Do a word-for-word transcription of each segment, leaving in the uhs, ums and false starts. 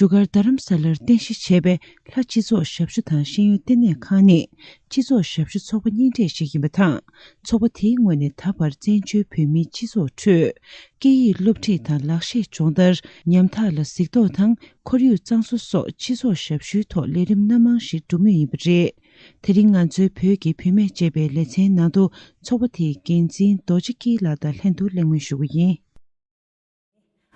བཞུགས་སྒར་རྡ་རམ་ས་ལར་རྟེན་གཞི་བྱས་པའི་ལྷ་སྤྱི་ཚོགས་ཞབས་ཞུ་དང་ཤེས་ཡོན་ལྟེ་གནས་ཁང་ནི་སྤྱི་ཚོགས་ཞབས་ཞུ་ཚོགས་པ་རྙིང་གྲས་ཤིག་ཡིན་པ་དང་། ཚོགས་པ་དེའི་ངོས་ནས་ད་བར་བཙན་བྱོལ་བོད་མིའི་སྤྱི་ཚོགས་ཁྲོད། སྐད་ཡིག་སློབ་ཁྲིད་དང་ལག་ཤེས་སྦྱོང་བརྡར། ཉམ་ཐག་ལ་གཟིགས་རྟོག་དང་ཁོར་ཡུག་གཙང་བཟོ་སོགས་སྤྱི་ཚོགས་ཞབས་ཞུའི་ཐོག་ལས་རིམ་སྣ་མང་ཞིག་སྒྲུབ་མུས་ཡིན་པ་རེད། དེ་རིང་ང་ཚོའི་བོད་ཀྱི་བུད་མེད་ཅེས་པའི་ལེ་ཚན་ནང་དུ་ཚོགས་པ་དེའི་འགན་འཛིན་རྡོ་རྗེ་སྐྱིད་ལགས་དང་ལྷན་དུ་གླེང་མོལ་ཞུ་གི་ཡིན།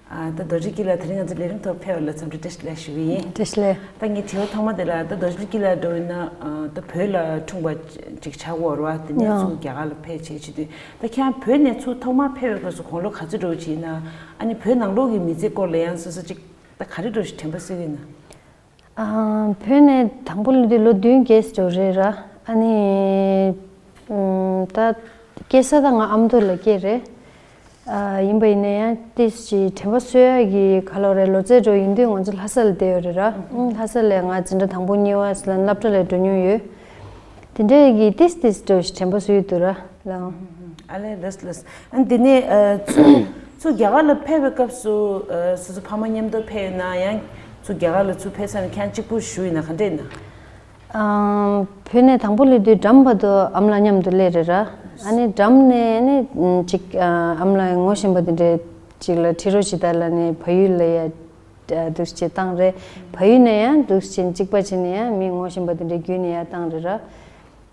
ཨ། ད་རྡོ་རྗེ་སྐྱིད་ལགས། དེ་རིང་ང་ཚོ་ལས་རིམ་ཐོག་ཕེབས་པ་ལ་འཚམས་འདྲི་བཀྲ་ཤིས་བདེ་ལེགས་ཞུ་གི་ཡིན། བཀྲ་ཤིས་བདེ་ལེགས། ད་ངའི་དྲི་བ་ཐོག་མ་དེ་ལ། ད་རྡོ་རྗེ་སྐྱིད་ལགས་འདྲ་བོ་ཡིན་ན། ཨ། ད་བོད་ལ་འཁྲུངས་པ་ཅིག་ཆགས་ཡོད་རེད་བ། དེ་ནས་ཨ་ཚུར་རྒྱ་གར་ལ་ཕེབས་བྱས་བྱེད་དུས། ད་ཁྱེད་རང་བོད་ནས་ཚུར་ཐོག་མར་ཕེབས་པའི་སྐབས་སུ་དགུང་ལོ་ག་ཚོད་འདྲ་བོ་ཅིག་ཡིན་ན། ཨ་ནི་བོད་ནང་ལོགས་ཀྱི་མི་ཚེ་སྐོར་ལ་ཡང་སོ་སོ་ཅིག་ད་ག་རེ་འདྲ་བོ་ཞིག་དྲན་པ་གསོས་ཀྱི་ཡིན་ན། ཨ། བོད་ནས་དང་པོ་སླེབས་དུས་ལོ་བདུན་བརྒྱད་ཙམ་རེད་ར། ཨ་ནི། ཨམ། ད་སྐྱེས་ས་ད་ང་ཨ་མདོ་ལ་སྐྱེས་རེད། ཨ། ཡིན་པ་ཡིན་ན་ཡང་ཏིས་ཅིག་དྲན་པ་གསོ་ཡག་གི་ག་ལོ་རེད། ལོ་ཚད་འགྲོ་ཡིན་དུས་ང་ཚོ་ལྷ་ས་ལ་བསྡད་ཡོད་རེད་ར། ཨ། ལྷ་ས་ལ་ང་འཛིན་གྲྭ་དང་པོ་གཉིས་པ་ལ་སློབ་གྲྭ་ལ་འགྲོ་མྱོང་ཡོད། དེ་འདྲའི་གི་ཏིས་ཏིས་འདྲ་ཞིག་དྲན་པ་གསོ་ཡི་འདུག་ར་ལགས། ཨ་ལས། ལགས་ལགས། ཨ། འདི་ནས། ཨ། ཚུར་ཚུར་རྒྱ་གར་ལ་ཕེབས་པའི་སྐབས་སུ། ཨ། སོ་སོ་ཕ་མ་མཉམ་དུ་ཕེབས་ཡོད་ན། ཡང་ཚུར་རྒྱ་གར་ལ་ཚུར་ཕེབས་ཚར་ནས་ཁྱེད་རང་གཅིག་པུ་བཞུགས་ཡིན་ན། ག་འདྲ་ཡིན་ན། ཨ། བོད་ནས་དང་པོ་སླེབས་དུས་འགྲམ་བར་དུ་ཨ་མ་ལགས་མཉམ་དུ་སླེབས་རེད་ར། ཨ་ནི་འགྲམ་ནས་ནི་ཅིག་ཨ་མ་ལགས་ངོ་ཤེས་པ་དེ་འདྲས་ཅིག་ལ་ཁྲིད་རོགས་བྱེད་དང་ལབ་ནས་བལ་ཡུལ་ལ་ཡ་འདུག་སེ་བཏང་རེད། བལ་ཡུལ་ནས་ཡང་འདུག་སེ་གཅིག་པ་བྱས་ནས་ཡང་མི་ངོ་ཤེས་པ་དེ་འདྲས་བརྒྱུད་ནས་ཡ་བཏང་རེད་ར།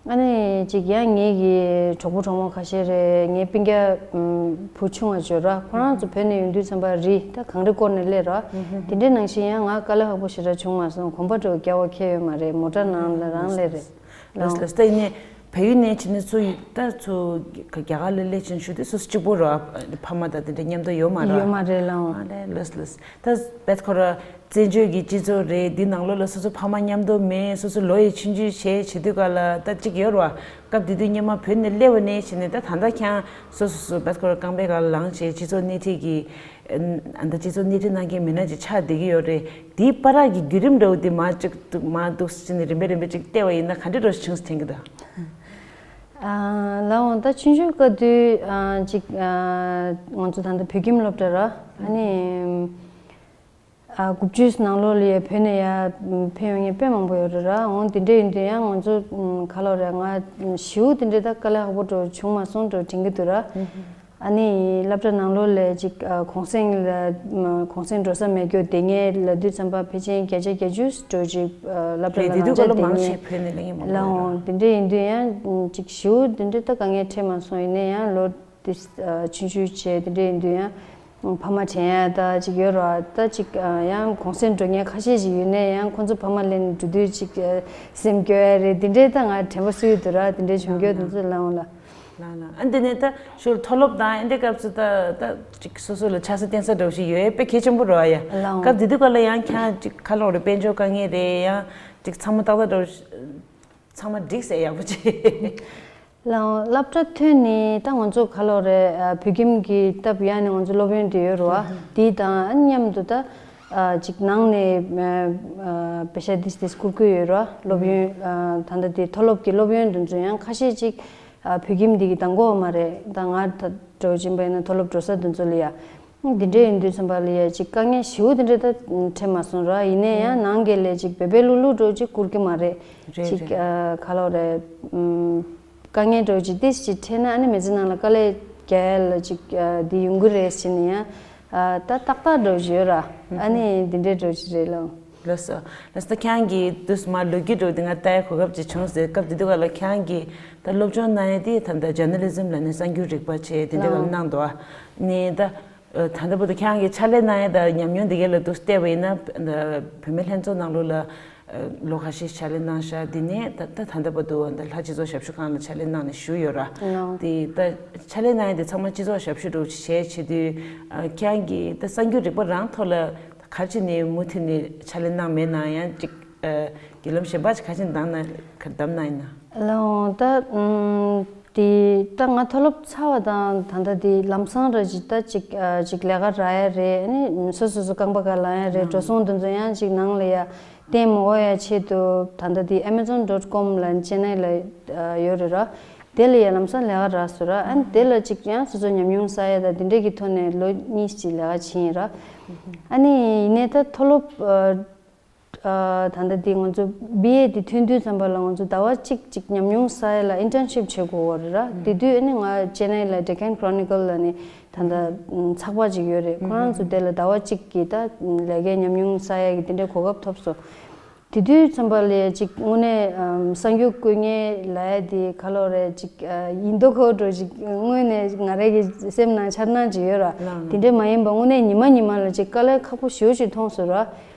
ཨ་ནི་ཅིག་ཡང་ངེད་ཀྱི་གྲོགས་པོ་གྲོགས་མོ་ཁ་ཤས་རེད། ངའི་སྤུན་ཀྱག་ཨམ། བུ་ཆུང་བ་ཅིག་ཡོད་ར། ཁོ་རང་ཚོ་བོད་ནས་ཡོང་དུས་ཙམ་པ་རི་ད་གངས་རི་སྐོར་ནས་སླེབས་ར། དེ་འདྲའི་ནང་བཞིན་ཡང་ང་དཀའ་ལས་ཁག་པོ་ཞེ་དྲག་བྱུང་མ་སོང་། གོམ་པ་འདྲ་བོ་རྒྱག་པ་ཁྱད་ཡོད་མ་རེད། མོ་ཊ་ནང་ལ་རང་སླེབས་རེད་ལགས། ལགས་ལགས། ད་ཡིན་ནའི་བལ་ཡུལ་ནས་ཕྱིན་ནས་ཚུར་ད་ཚུར་རྒྱ་གར་ལ་སླེབས་ཕྱིན་ཞུ་དུས་སོ་སོ་གཅིག་པོ་ར། ཕ་མ་དང་དེ་འདྲ་མཉམ་དུ་ཡོད་མ་རེད། ཡོད་མ་རེད་ལགས། ཨ་ལས། ལགས་ལགས། ད་བེད་ཁོ་ར། བཙན་བྱོལ་གྱི་སྤྱི་ཚོགས་རེད། འདི་ནང་ལོགས་ལ་སོ་སོ་ཕ་མ་མཉམ་དུ་མེད། སོ་སོ་ལོ་ཡི་ཆུང་ཆུང་བྱས་བྱེད་དུས་ག་ལ་ད་ཅིག་ཡོད་རེད་བ། སྐབས་དེ་དུས་སྔོན་མ་བོད་ནས་སླེབས་པ་ནས་བྱས་ནས་ད་ད་ལྟ་ཁྱེད་རང་སོ་སོ་སོ་བེད་ཁོ་ར་རྐང་པའི་སྒང་ལངས་བྱས་སྤྱི་ཚོགས་སྣེ་ཁྲིད་ཀྱི། ཨ། ད་སྤྱི་ཚོགས་སྣེ་ཁྲིད་གནང་མཁན་མི་སྣ་ཅིག་ཆགས་བསྡད་ཀྱི་ཡོད་རེད། དེའི་བར་གྱི་བརྒྱུད་རིམ་འདྲ་བོ་དེ་མར་ཅིག་མར་འདུག་སེ་བྱས་ནས་རིམ་པས་རིམ་པས་ཅིག་བལྟས་པ་ཡིན་ན་ག་འདྲ་འདྲ་བོ་ཞིག་བྱུང་སེ་དྲན་གྱི་འདུག་ཨ། ལགས་འོང་། ད་ཆུང་ཆུང་སྐབས་དུས་ཨ་ཅིག་ཨ་ང་ཚོ་ད་ལྟ་བོད་ཁྱིམ་སློབ་གྲྭ་ར། ཨ་ནི། ཨ། དགུ་བཅུའི་ནང་ལོགས་ལ་ཡ་བོད་ནས་ཡ་ཕེབས་ཡོང་མཁན་དཔེ་མང་པོ་ཡོད་རེད་ར། འོང་དེ་འདྲ་ཡིན་དུས་ཡང་ང་ཚོ་ག་ལབ་རེད། ང་ཞེ་པོ་དེ་འདྲ་ད་དཀའ་ལས་ཁག་པོ་འདྲ་བྱུང་མ་སོང་འདྲ་དྲན་གྱི་འདུག་ར། ཨ་ནི་སློབ་གྲྭ་ནང་ལོགས་ལ་ཅིག་ཨ་གུང་སེང་ལ་གུང་སེང་འགྲོ་ས་མེད་རྒྱུ་དེ་ངས་ལབ་དུས་ཙམ་པ་ཕལ་ཆེར་བརྒྱ་ཆ་བརྒྱད་ཅུ་འདྲ་ཅིག་ཨ་སློབ་གྲྭ་རེད། དེ་ལ་དུས་སྐབས་ལ་མང་ཆེ་བོད་ནས་སླེབས་མཁན་མང་པོ་ཡོད་ར། ལགས་འོང་། དེ་འདྲ་ཡིན་དུས་ཡང་ཅིག་ཞེ་པོ་དེ་འདྲ་ད་དཀའ་ངལ་འཕྲད་མ་སོང་། ཡིན་ནའི་ཡང་ལོ་དེ་ཨ་ཆུང་ཆུང་བྱས་དེ་འདྲ་ཡིན་དུས་ཡང་ཕ་མ་དྲན་ཡ་ད་ཅིག་ཡོད་རེད་བ། ད་ཅིག་ཨ་ཡང་གུང་སེང་འགྲོ་མཁན་ཁ་ཤས་ཤིག་ཡོད་ནའི་ཡང་ཁོང་ཚོ་ཕ་མ་སླེབས་ནས་འགྲོ་དུས་ཅིག་ཨ་སེམས་སྐྱོ་ཡ་རེད། དེ་འདྲའི་ད་ང་དྲན་པ་གསོས་ཡོད་འདུག་ར། དེ་འདྲའི་བྱུང་རྒྱུ་དེ་ཚོ་ལའང་ལ། ལགས་ལགས། ཨ་འདི་ནས་ད་ཞོར་མཐོ་སློབ་དང་ཨ་འདི་སྐབས་སུ་ད་ད་ཅིག་སོ་སོ་ལ་ཆགས་ས་བརྟེན་ས་འདྲ་བོ་ཞིག་ཡོད་ཡ་དཔེ་གལ་ཆེན་པོ་རེད་བ་ཡ། ལའང་། སྐབས་དེ་དུས་སྐབས་ལ་ཡང་ཁྱེད་རང་ཅིག་ག་ལབ་རེད། དཔལ་འབྱོར་དཀའ་ངལ་རེད། ཡང་ཅིག་ཚང་མ་ཏག་ཏག་འདྲ་བོ་ཞིག་ཚང་མ་འགྲིག་ཟེར་ཡག་པོ་ཅིག་ལའང་། སློབ་གྲྭ་ཐོན་ནས་ད་ང་ཚོ་ག་ལབ་རེད། ཨ་བོད་ཁྱིམ་གྱི་སྟབས་ཡག་ནས་ང་ཚོ་སློབ་ཡོན་དེ་ཡོད་རེད་བ། དེ་དང་ཨ་མཉམ་དུ་ད་ཨ་ཅིག་ནང་ནས་ཨ་ཨ་པེ་ཤ་དེ་དེ་བསྐུར་གྱི་ཡོད་རེད་བ། སློབ་ཡོན་ཨ་ད་ལྟ་དེ་མཐོ་སློབ་ཀྱི་སློབ་ཡོན་དེ་ཚོ་ཡང་ཁ་ཤས་ཅིག་ཨ་བོད་ཁྱིམ་འདི་གི་དང་པོ་མ་རེད། ད་ང་ད་འགྲོ་བཞིན་པ་ཡིན་ན་མཐོ་སློབ་འགྲོ་ས་དེ་ཚོ་ལ་ཡ། འདི་འདྲ་ཡིན་དུས་ཙམ་པ་ལ་ཡ་ཅིག་དཀའ་ངལ་ཞེ་པོ་དེ་འདྲ་ད་འཕྲད་མ་སོང་ར། ཡིན་ནའི་ཡང་ནང་གི་ལས་ཅིག་བེ་བེ་ལུ་ལུ་འགྲོ་ཅིག་བསྐུར་གི་མ་རེད། རེད་ཅིག་རེད། ཨ་ག་ལབ་རེད། ཨམ་དཀའ་ངལ་འགྲོ་ཅིག་ཏིས་ཅིག་འཕྲད་ན་ཨ་ནི་མི་ཚེ་ནང་ལ་དཀའ་ལས་རྒྱག་ཡ་ལ་ཅིག་ཨ་འདི་ཡོང་གི་རེད་ཟེར་ནས་ཡང་ཨ་ད་ཏག་ཏག་འགྲོ་ཅིག་ཡོད་ར། ཨ་ནི་འདི་འདྲའི་འགྲོ་ཅིག་རེད་ལོ། ལགས་སོ། ལགས་སོ། ད་ཁྱེད་རང་གིས་དུས་མ་ལོ་རྒྱུས་འགྲོ་དེ་ང་ལྟ་ཡ་གོ་སྐབས་ཅིག་བྱུང་ཟེར། སྐབས་དེ་དུས་ག་ལ་ཁྱེད་རང་གིས་ད་སློབ་སྦྱོང་གནང་ཡ་དེ་ད་ལྟ་ཇར་ན་ལི་ཛིམ་ལབ་ནས་གསར་འགྱུར་རིག་པ་བྱས་དེ་འདྲ་ག་ལ་གནང་འདུག་ཨ། ནས་ད། ཨ་ད་ལྟ་བར་དུ་ཁྱེད་རང་གིས་ཕྱག་ལས་གནང་ཡ་དང་ཉམས་མྱོང་འདི་ག་ལ་དུ་བལྟས་པ་ཡིན་ན། ཨ་བུད་མེད་ལྷན་ཚོགས་ནང་ལོགས་ལ་ཨ་ལོ་ཁ་ཤས་ཕྱག་ལས་གནང་ཤག་དེ་ནས་ད་ད་ད་ལྟ་བར་དུ་ད་ལྷ་སྤྱི་ཚོགས་ཞབས་ཞུ་ཁང་ལ་ཕྱག་ལས་གནང་ནས་བཞུགས་ཡོད་ར། ལགས། དེ་ད་ཕྱག་ལས་གནང་ཡ་དེ་ཚང་མ་སྤྱི་ཚོགས་ཞབས་ཞུ་འདྲ་བོ་ཞིག་བྱས་བྱེད་དུས། ཨ་ཁྱེད་རང་གིས་ད་གསར་འགྱུར་རིག་པ་རང་ཐོག་ལ་ག་རེ་བྱས་ནས་མུ་མཐུད་ནས་ཕྱག་ལས་གནང་མེད་ན། ཡང་ཅིག་ཨ་བརྒྱུད་ལམ་གཞན་པ་ཅིག་ག་རེ་བྱས་ནས་བདམས་ན་ག་རེ་བདམས་གནང་ཡིན་ན། ལགས་འོང་། ད་ཨམ། དེ་ད་ང་མཐོ་སློབ་ཚར་བ་དང་ད་ལྟ་དེ་ལམ་སང་ར་ཅིག་ད་ཅིག་ཨ་ཅིག་ལས་ཀ་རག་ཡ་རེད། ཨ་ནི་སོ་སོ་སོ་རྐང་པ་སྒང་ལངས་ཡ་རེད། ཨ་འགྲོ་སོང་དེ་ཚོ་ཡང་ཅིག་ནང་ལ་ཡ་བརྟེན་མ་དགོས་ཡ་ཆེད་དུ་ད་ལྟ་དེ་ཨེ་མེ་ཛོན་ཌོཊ་ཀོམ་ལབ་ཅེ་ནའི་ལ་ཨ་ཡོད་རེད་ར། དེ་ལ་ཡང་ལམ་སང་ལས་ཀ་རག་སོང་ར། ཨ་ནི་དེ་ལ་ཅིག་ཡང་སོ་སོ་ཉམས་མྱོང་བསགས་ཡ་དང་དེ་འདྲ་གི་ཐོག་ནས་ལོ་གཉིས་ཅིག་ལས་ཀ་བྱས་ཡིན་ར། ཨ་ནི་ཡིན་ནའི་ད་མཐོ་སློབ་ཨ་ཨ་ད་ལྟ་འདི་ང་ཚོ་བི་ཨེ་འདི་ཐོན་དུས་ཙམ་པ་ལ་ང་ཚོ་ཟླ་བ་གཅིག་ཅིག་ཉམས་མྱོང་བསགས་ཡ་ལ་ཨིན་ཊརན་ཤིབ་བྱེད་དགོས་པ་རེད་ར། དེ་དུས་ཨ་ནི་ང་ཅེ་ནའི་ལ་Deccan Chronicle ལ་ནི་ད་ལྟ་ཚགས་པར་ཅིག་ཡོད་རེད། ཁོ་རང་ཚོ་དེ་ལ་ཟླ་བ་གཅིག་གི་ད་ལས་ཀའི་ཉམས་མྱོང་བསགས་ཡ་གི་དེ་འདྲའི་གོ་སྐབས་ཐོབ་སོང་། དེ་དུས་ཙམ་པ་ལ་ཅིག་དངོས་གནས་ཨམ་གསར་འགྱུར་བཀོད་མཁན་ལབ་ཡ་དེ་ག་ལོ་རེད། ཅིག་ཨ་ཡིན་མདོག་ཁ་པོ་འདྲ་ཅིག་དངོས་གནས་ང་རང་གི་སེམས་ནང་འཆར་སྣང་ཅིག་ཡོད་ར། ལགས་ལགས། དེ་འདྲ་མ་ཡིན་པ་དངོས་གནས་ཉི་མ་ཉི་མ་ལ་ཅིག་དཀའ་ལས་ཁག་པོ་ཞེ་པོ་ཅིག་མཐོང་སོང་ར།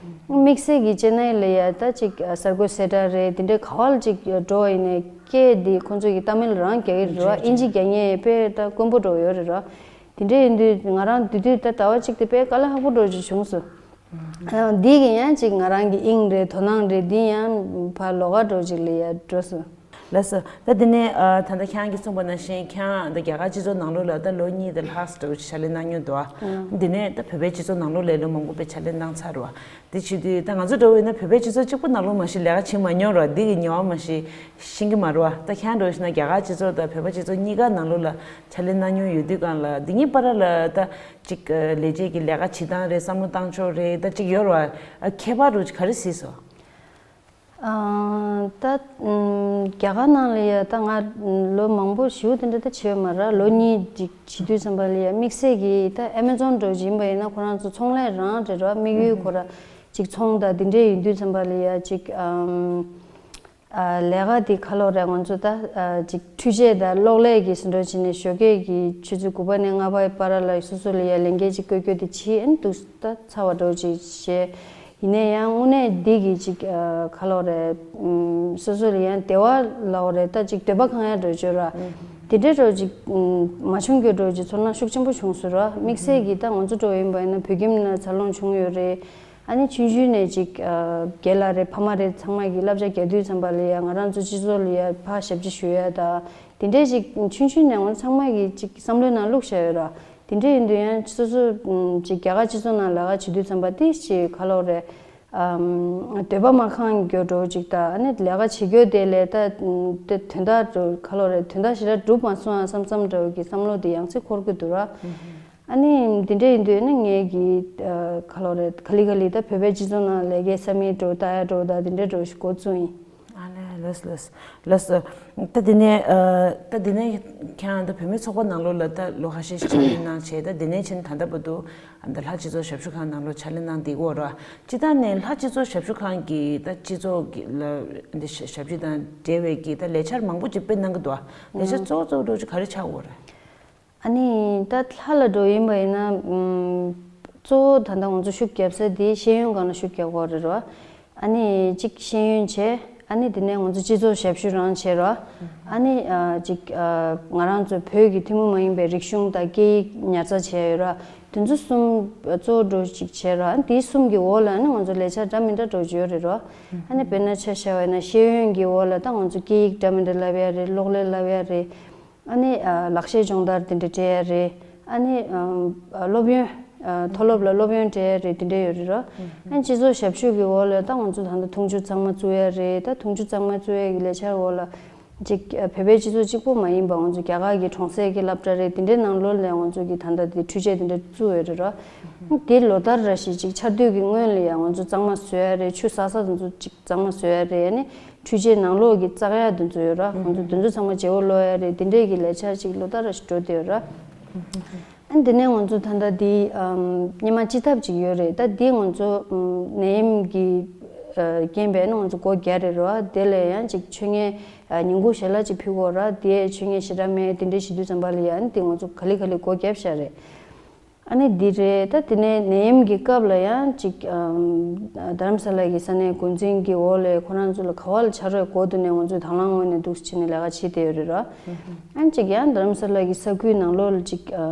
དམིགས་བསལ་གྱི་ཅེ་ནའི་ལ་ཡ་ད་ཅིག་ཨ་གསར་འགོད་གསལ་བསྒྲགས་རེད། དེ་འདྲའི་ག་བ་ལ་ཅིག་འགྲོ་བ་ཡིན་ནའི་སྐད་འདི་ཁོང་ཚོ་གི་ཏ་མིལ་རང་རྒྱག་གི་རེད་ར། ཨིན་ཇི་རྒྱག་མཁན་དཔེ་ད་དཀོན་པོ་འདྲ་ཡོད་རེད་ར། དེ་འདྲ་ཡིན་དུས་ང་རང་དེ་དུས་ད་ཟླ་བ་གཅིག་དེ་དཔེ་དཀའ་ལས་ཁག་པོ་འདྲ་ཅིག་བྱུང་སོང་། ཨ་འདི་གི་ཡང་ཅིག་ང་རང་གི་དབྱིངས་རེད། དོ་སྣང་རེད། འདི་ཡང་ཕར་ལོགས་ཀ་འདྲ་ཅིག་ལ་ཡ་འགྲོ་སོང་། ལགས་སོ། ད་དེ་ནས་ཨ་ད་ལྟ་ཁྱེད་རང་གིས་གསུངས་པ་ནང་བཞིན་ཁྱེད་རང་ད་རྒྱ་གར་སྤྱི་ཚོགས་ནང་ལོགས་ལ་ད་ལོ་གཉིས་དང་ལྷག་ཙམ་འདྲ་ཅིག་ཕྱག་ལས་གནང་མྱོང་འདུག་ཨ། དེ་ནས་ད་བོད་པའི་སྤྱི་ཚོགས་ནང་ལོགས་ལ་ལོ་མང་པོ་དཔེ་ཕྱག་ལས་གནང་ཚར་རེད་བ། དེ་བྱེད་དུས་ད་ང་ཚོ་འདྲ་བོ་ཡིན་ན་བོད་པའི་སྤྱི་ཚོགས་གཅིག་པུ་ནང་ལོགས་མ་གཞི་ལས་ཀ་བྱེད་མ་མྱོང་ར། འདི་གི་ཉེ་བ་མ་གཞི་ཤེས་ཀྱི་མ་རེད་བ། ད་ཁྱེད་རང་འདྲ་བོ་ཞིག་ན་རྒྱ་གར་སྤྱི་ཚོགས་དང་བོད་པ་སྤྱི་ཚོགས་གཉིས་ཀ་ནང་ལོགས་ལ་ཕྱག་ལས་གནང་མྱོང་ཡོད་དུས་སྒང་ལ་འདི་གཉིས་བར་ལ་ད་ཅིག་ལས་བྱེད་ཀྱི་ལས་ཀ་བྱེད་སྟངས་རེད། བསམ་བློ་བཏང་ཕྱོགས་རེད། ད་ཅིག་ཡོད་རེད་བ། ཁྱད་པར་འདྲ་བོ་ཅིག་ག་རེ་གཟིགས་སོང་། ཨ་ད་ཨམ་རྒྱ་གར་ནང་ལ་ཡ་ད་ང་ལོ་མང་པོ་ཞེ་པོ་དེ་འདྲ་ད་བྱས་ཡོད་མ་རེད། ལོ་གཉིས་ཅིག་བྱེད་དུས་ཙམ་པ་ལ་ཡ་དམིགས་བསལ་གྱི་ད་ཨེ་མེ་ཛོན་འདྲ་བོ་ཅིག་ཡིན་པ་ཡིན་ན་ཁོ་རང་ཚོ་ཚོང་ལས་རང་རེད་ར། དམིགས་ཡུལ་ཁོ་ར་ཅིག་ཚོང་དང་དེ་འདྲས་ཡིན་དུས་ཙམ་པ་ལ་ཡ་ཅིག་ཨམ་ཨ་ལས་ཀ་དེ་ག་ལོ་རེད། ང་ཚོ་ད་ཨ་ཅིག་འཕྲུལ་ཆས་དང་གློག་ཀླད་ཀྱི་ཟིན་བྲིས་བྱས་ནས་ཞོགས་ཀས་ཀྱི་ཆུ་ཚོད་དགུ་པ་ནས་ལྔ་པའི་བར་ལ་སོ་སོ་ལ་ཡ་ལས་འགན་ཅིག་བཀོད་རྒྱུ་དེ་བྱས། ཨ་ནི་འདུག་ད་ཚར་བ་འདྲ་བོ་ཅིག་བྱས། ཡིན་ན་ཡང་དངོས་གནས་འདི་གི་ཅིག་ཨ་ག་ལོ་རེད། ཨམ་སོ་སོ་ལ་ཡང་བདེ་བ་ལབ་དགོས་རེད། ད་ཅིག་འདོད་པ་ཁེངས་ཡ་འདྲ་བོ་ཅིག་ཡོད་ར། དེ་འདྲའི་འདྲ་བོ་ཅིག་ཨམ་མ་བྱུང་རྒྱུ་འདྲ་བོ་ཅིག་ཚོར་སྣང་ཤུགས་ཆེན་པོ་བྱུང་སོང་ར། དམིགས་བསལ་གྱི་ད་ང་ཚོ་འདྲ་བོ་ཡིན་པ་ཡིན་ན་བོད་ཁྱིམ་ནང་འཚར་ལོངས་བྱུང་ཡོད་རེད། ཨ་ནི་ཆུང་ཆུང་ནས་ཅིག་ཨ་རྒན་ལགས་རེད། ཕ་མ་རེད། ཚང་མ་གིས་བསླབ་བྱ་རྒྱག་དུས་ཙམ་པ་ལ་ཡ་ང་རང་ཚོ་སྤྱི་ཚོགས་ལ་ཡ་ཕར་ཞབས་ཕྱི་ཞུ་ཡ་ད་དེ་འདྲའི་ཅིག་ཆུང་ཆུང་ནས་ང་ཚོ་ཚང་མ་གིས་ཅིག་བསམ་བློའི་ནང་བླུགས་བཞག་ཡོད་ར། དེ་འདྲ་ཡིན་དུས་ཡང་སོ་སོ་ཨམ་ཅིག་རྒྱ་གར་སྤྱི་ཚོགས་ནང་ལས་ཀ་བྱེད་དུས་ཙམ་པ་དེ་ཅིག་ག་ལོ་རེད། ཨམ་འདོད་པ་མ་ཁེངས་རྒྱུ་འདྲ་བོ་ཅིག་ད། ཨ་ནི་ལས་ཀ་བྱེད་རྒྱུ་དེ་ལས་ད་དེ་དོན་དག་འདྲ་ག་ལོ་རེད། དོན་དག་ཞེ་དྲག་འགྲུབ་མ་སོང་ཨ་བསམ་བསམ་འདྲ་བོ་གི་བསམ་བློ་དེ་ཡང་སེ་འཁོར་གྱི་འདུག་ར། ཨ་ནི་དེ་འདྲ་ཡིན་དུས་ཨ་ནི་ངས་ཀྱི་ཨ་ག་ལོ་རེད། ག་ལེ་ག་ལེ་ད་བོད་པའི་སྤྱི་ཚོགས་ནང་ལས་ཀའི་ས་མིག་འདྲ་བོ་ལྟ་ཡ་འདྲ་བོ་ད་དེ་འདྲ་འདྲ་བོ་ཞིག་འགོ་བཙུགས་ཡིན། ཨ་ལས། ལགས་ལགས་ལགས་སོ། ད་དེ་ནས་ཨ་ད་དེ་ནས་ཁྱེད་རང་ད་བུད་མེད་ཚོགས་པ་ནང་ལོགས་ལ་ད་ལོ་ཁ་ཤས་ཕྱག་ལས་གནང་བྱས། ད་དེ་ནས་ཕྱིན་ད་ལྟ་བར་དུ་ཨ་ད་ལྷ་སྤྱི་ཚོགས་ཞབས་ཞུ་ཁང་ནང་ལོགས་ཕྱག་ལས་གནང་བསྡད་ཀྱི་ཡོད་རེད་བ། སྤྱིར་བཏང་ནས་ལྷ་སྤྱི་ཚོགས་ཞབས་ཞུ་ཁང་གི་ད་སྤྱི་ཚོགས་ཀྱི་ལ་འདི་ཞབས་ཞུ་དང་འབྲེལ་བའི་གི་ད་ལས་འཆར་མང་པོ་ཅིག་སྤེལ་གནང་གི་འདུག་བ། ལས་འཆར་གཙོ་བོ་གཙོ་བོ་འདྲ་བོ་ཅིག་ག་རེ་ཆགས་ཡོད་རེད། ཨ་ནི་ད་ལྷ་ལ་འགྲོ་ཡིན་པ་ཡིན་ན་ཨམ་གཙོ་བོ་ད་ལྟ་ང་ཚོ་ཤུགས་རྒྱབ་ས་དེ་ཤེས་ཡོན་སྒང་ལ་ཤུགས་རྒྱག་དགོས་རེད་རོ། ཨ་ནི་གཅིག་ཤེས་ཡོན་བྱས། ཨ་ནི་དེ་ནས་ང་ཚོ་སྤྱི་ཚོགས་ཞབས་ཞུ་རང་བྱས་རོ། ཨ་ནི་ཨ་གཅིག་ཨ་ང་རང་ཚོ་བོད་ཀྱི་ཐུན་མོང་མ་ཡིན་པའི་རིག་གཞུང་དང་སྐད་ཡིག་ཉར་ཚགས་བྱས་ཡོད་ར། དེ་ཚོ་གསུམ་གཙོ་བོ་འདྲ་བོ་ཅིག་བྱས་རོ། ཨ་ནི་དེའི་གསུམ་གྱི་འོག་ལ་ཨ་ནི་ང་ཚོ་ལས་འཆར་འདྲ་མི་འདྲ་འདྲ་བོ་ཅིག་ཡོད་རེད་རོ། ཨ་ནི་དཔེར་ན་ཆ་བཞག་པ་ཡིན་ན་ཤེས་ཡོན་གྱི་འོག་ལ་ད་ང་ཚོ་སྐད་ཡིག་འདྲ་མི་འདྲ་བསླབ་ཡ་རེད། གློག་ཀླད་བསླབ་ཡ་རེད། ཨ་ནི་ཨ་ལག་ཤེས་སྦྱོང་བརྡར་དེ་འདྲ་སྤྲད་ཡ་རེད། ཨ་ནི་ཨ་སློབ་ཡོན་ཨ་མཐོ་སློབ་ལ་སློབ་ཡོན་སྤྲད་ཡ་རེད། དེ་འདྲ་ཡོད་རེད་རོ། ཨ་ནི་སྤྱི་ཚོགས་ཞབས་ཞུ་གི་འོག་ལ་ད་ང་ཚོ་ད་ལྟ་འཐུང་ཆུ་གཙང་མ་བཙུགས་ཡ་རེད། ད་འཐུང་ཆུ་གཙང་མ་བཙུགས་ཡ་གི་ལས་འཆར་འོག་ལ་ཅིག་ཨ་བོད་པའི་སྤྱི་ཚོགས་གཅིག་པོ་མ་ཡིན་པ་ང་ཚོ་རྒྱ་གར་གྱི་གྲོང་གསེབ་ཀྱི་སློབ་གྲྭ་རེད། དེ་འདྲའི་ནང་ལོགས་ལ་ང་ཚོ་གི་ད་ལྟ་དེ་འཕྲུལ་ཆས་དེ་འདྲ་བཙུགས་ཡོད་རེད་རོ། ཨ་ནི་དེ་ལོ་ལྟར་ར་ཞིག་ཅིག་ཆར་དུས་ཀྱི་སྔོན་ལ་ཡང་ང་ཚོ་གཙང་མ་བཟོ་ཡ་རེད། ཆུ་ཟགས་ས་དེ་ཚོ་ཅིག་གཙང་མ་བཟོ་ཡ་རེད། ཨ་ནི་འཕྲུལ་ཆས་ནང་ལོགས་ཀྱི་བཙག་ཡ་དེ་ཚོ་ཡོད་ར། ཁོང་ཚོ་དེ་ཚོ་ཚང་མ་བརྗེ་པོ་སློག་ཡ་རེད། དེ་འདྲས་ཀྱི་ལས་འཆར་ཅིག་ལོ་ལྟར་ར་ཞིག་འགྲོ་བསྡད་ཡོད་ར། ཨ་ནི་དེ་ནས་ང་ཚོ་ད་ལྟ་འདི་ཨམ་སྔོན་མ་སྤྱི་ཐབ་ཅིག་ཡོད་རེད། ད་འདི་ང་ཚོ་ཨམ་ནད་ཡམས་ཀྱི་ཨ་རྐྱེན་པས་ཨ་ནི་ང་ཚོ་སྒོ་བརྒྱབ་རེད་ར། དེ་ལ་ཡང་ཅིག་མཆོད་མེ་ཨ་ཉིན་གུང་ཞལ་ལག་ཅིག་ཕུལ་དགོས་ར། དེ་མཆོད་མེ་ཞེ་དྲག་མེད། དེ་འདྲས་བྱེད་དུས་ཙམ་པ་ལ་ཡང་ཨ་ནི་དེ་ང་ཚོ་ག་ལེ་ག་ལེ་སྒོ་བརྒྱབ་བཞག་རེད། ཨ་ནི་འདི་རེད། ད་དེ་ནས་ནད་ཡམས་ཀྱི་སྐབས་ལ་ཡང་ཅིག་ཨམ་རྡ་རམ་ས་ལ་གི་ས་གནས་འགོ་འཛིན་གྱི་འོག་ལས་ཁོ་རང་ཚོ་ལ་ག་བ་ལ་ཕྱག་རོགས་དགོས་འདུག་ནས་ང་ཚོས་དང་བླངས་ངོས་ནས་འདུག་སེ་བྱས་ནས་ལས་ཀ་བྱེད་བསྡད་ཡོད་རེད་ར། ཨ་ནི་ཅིག་ཡང་རྡ་རམ་ས་ལ་གི་ས་ཁུལ་ནང་ལོགས་ལ་ཅིག་ཨ་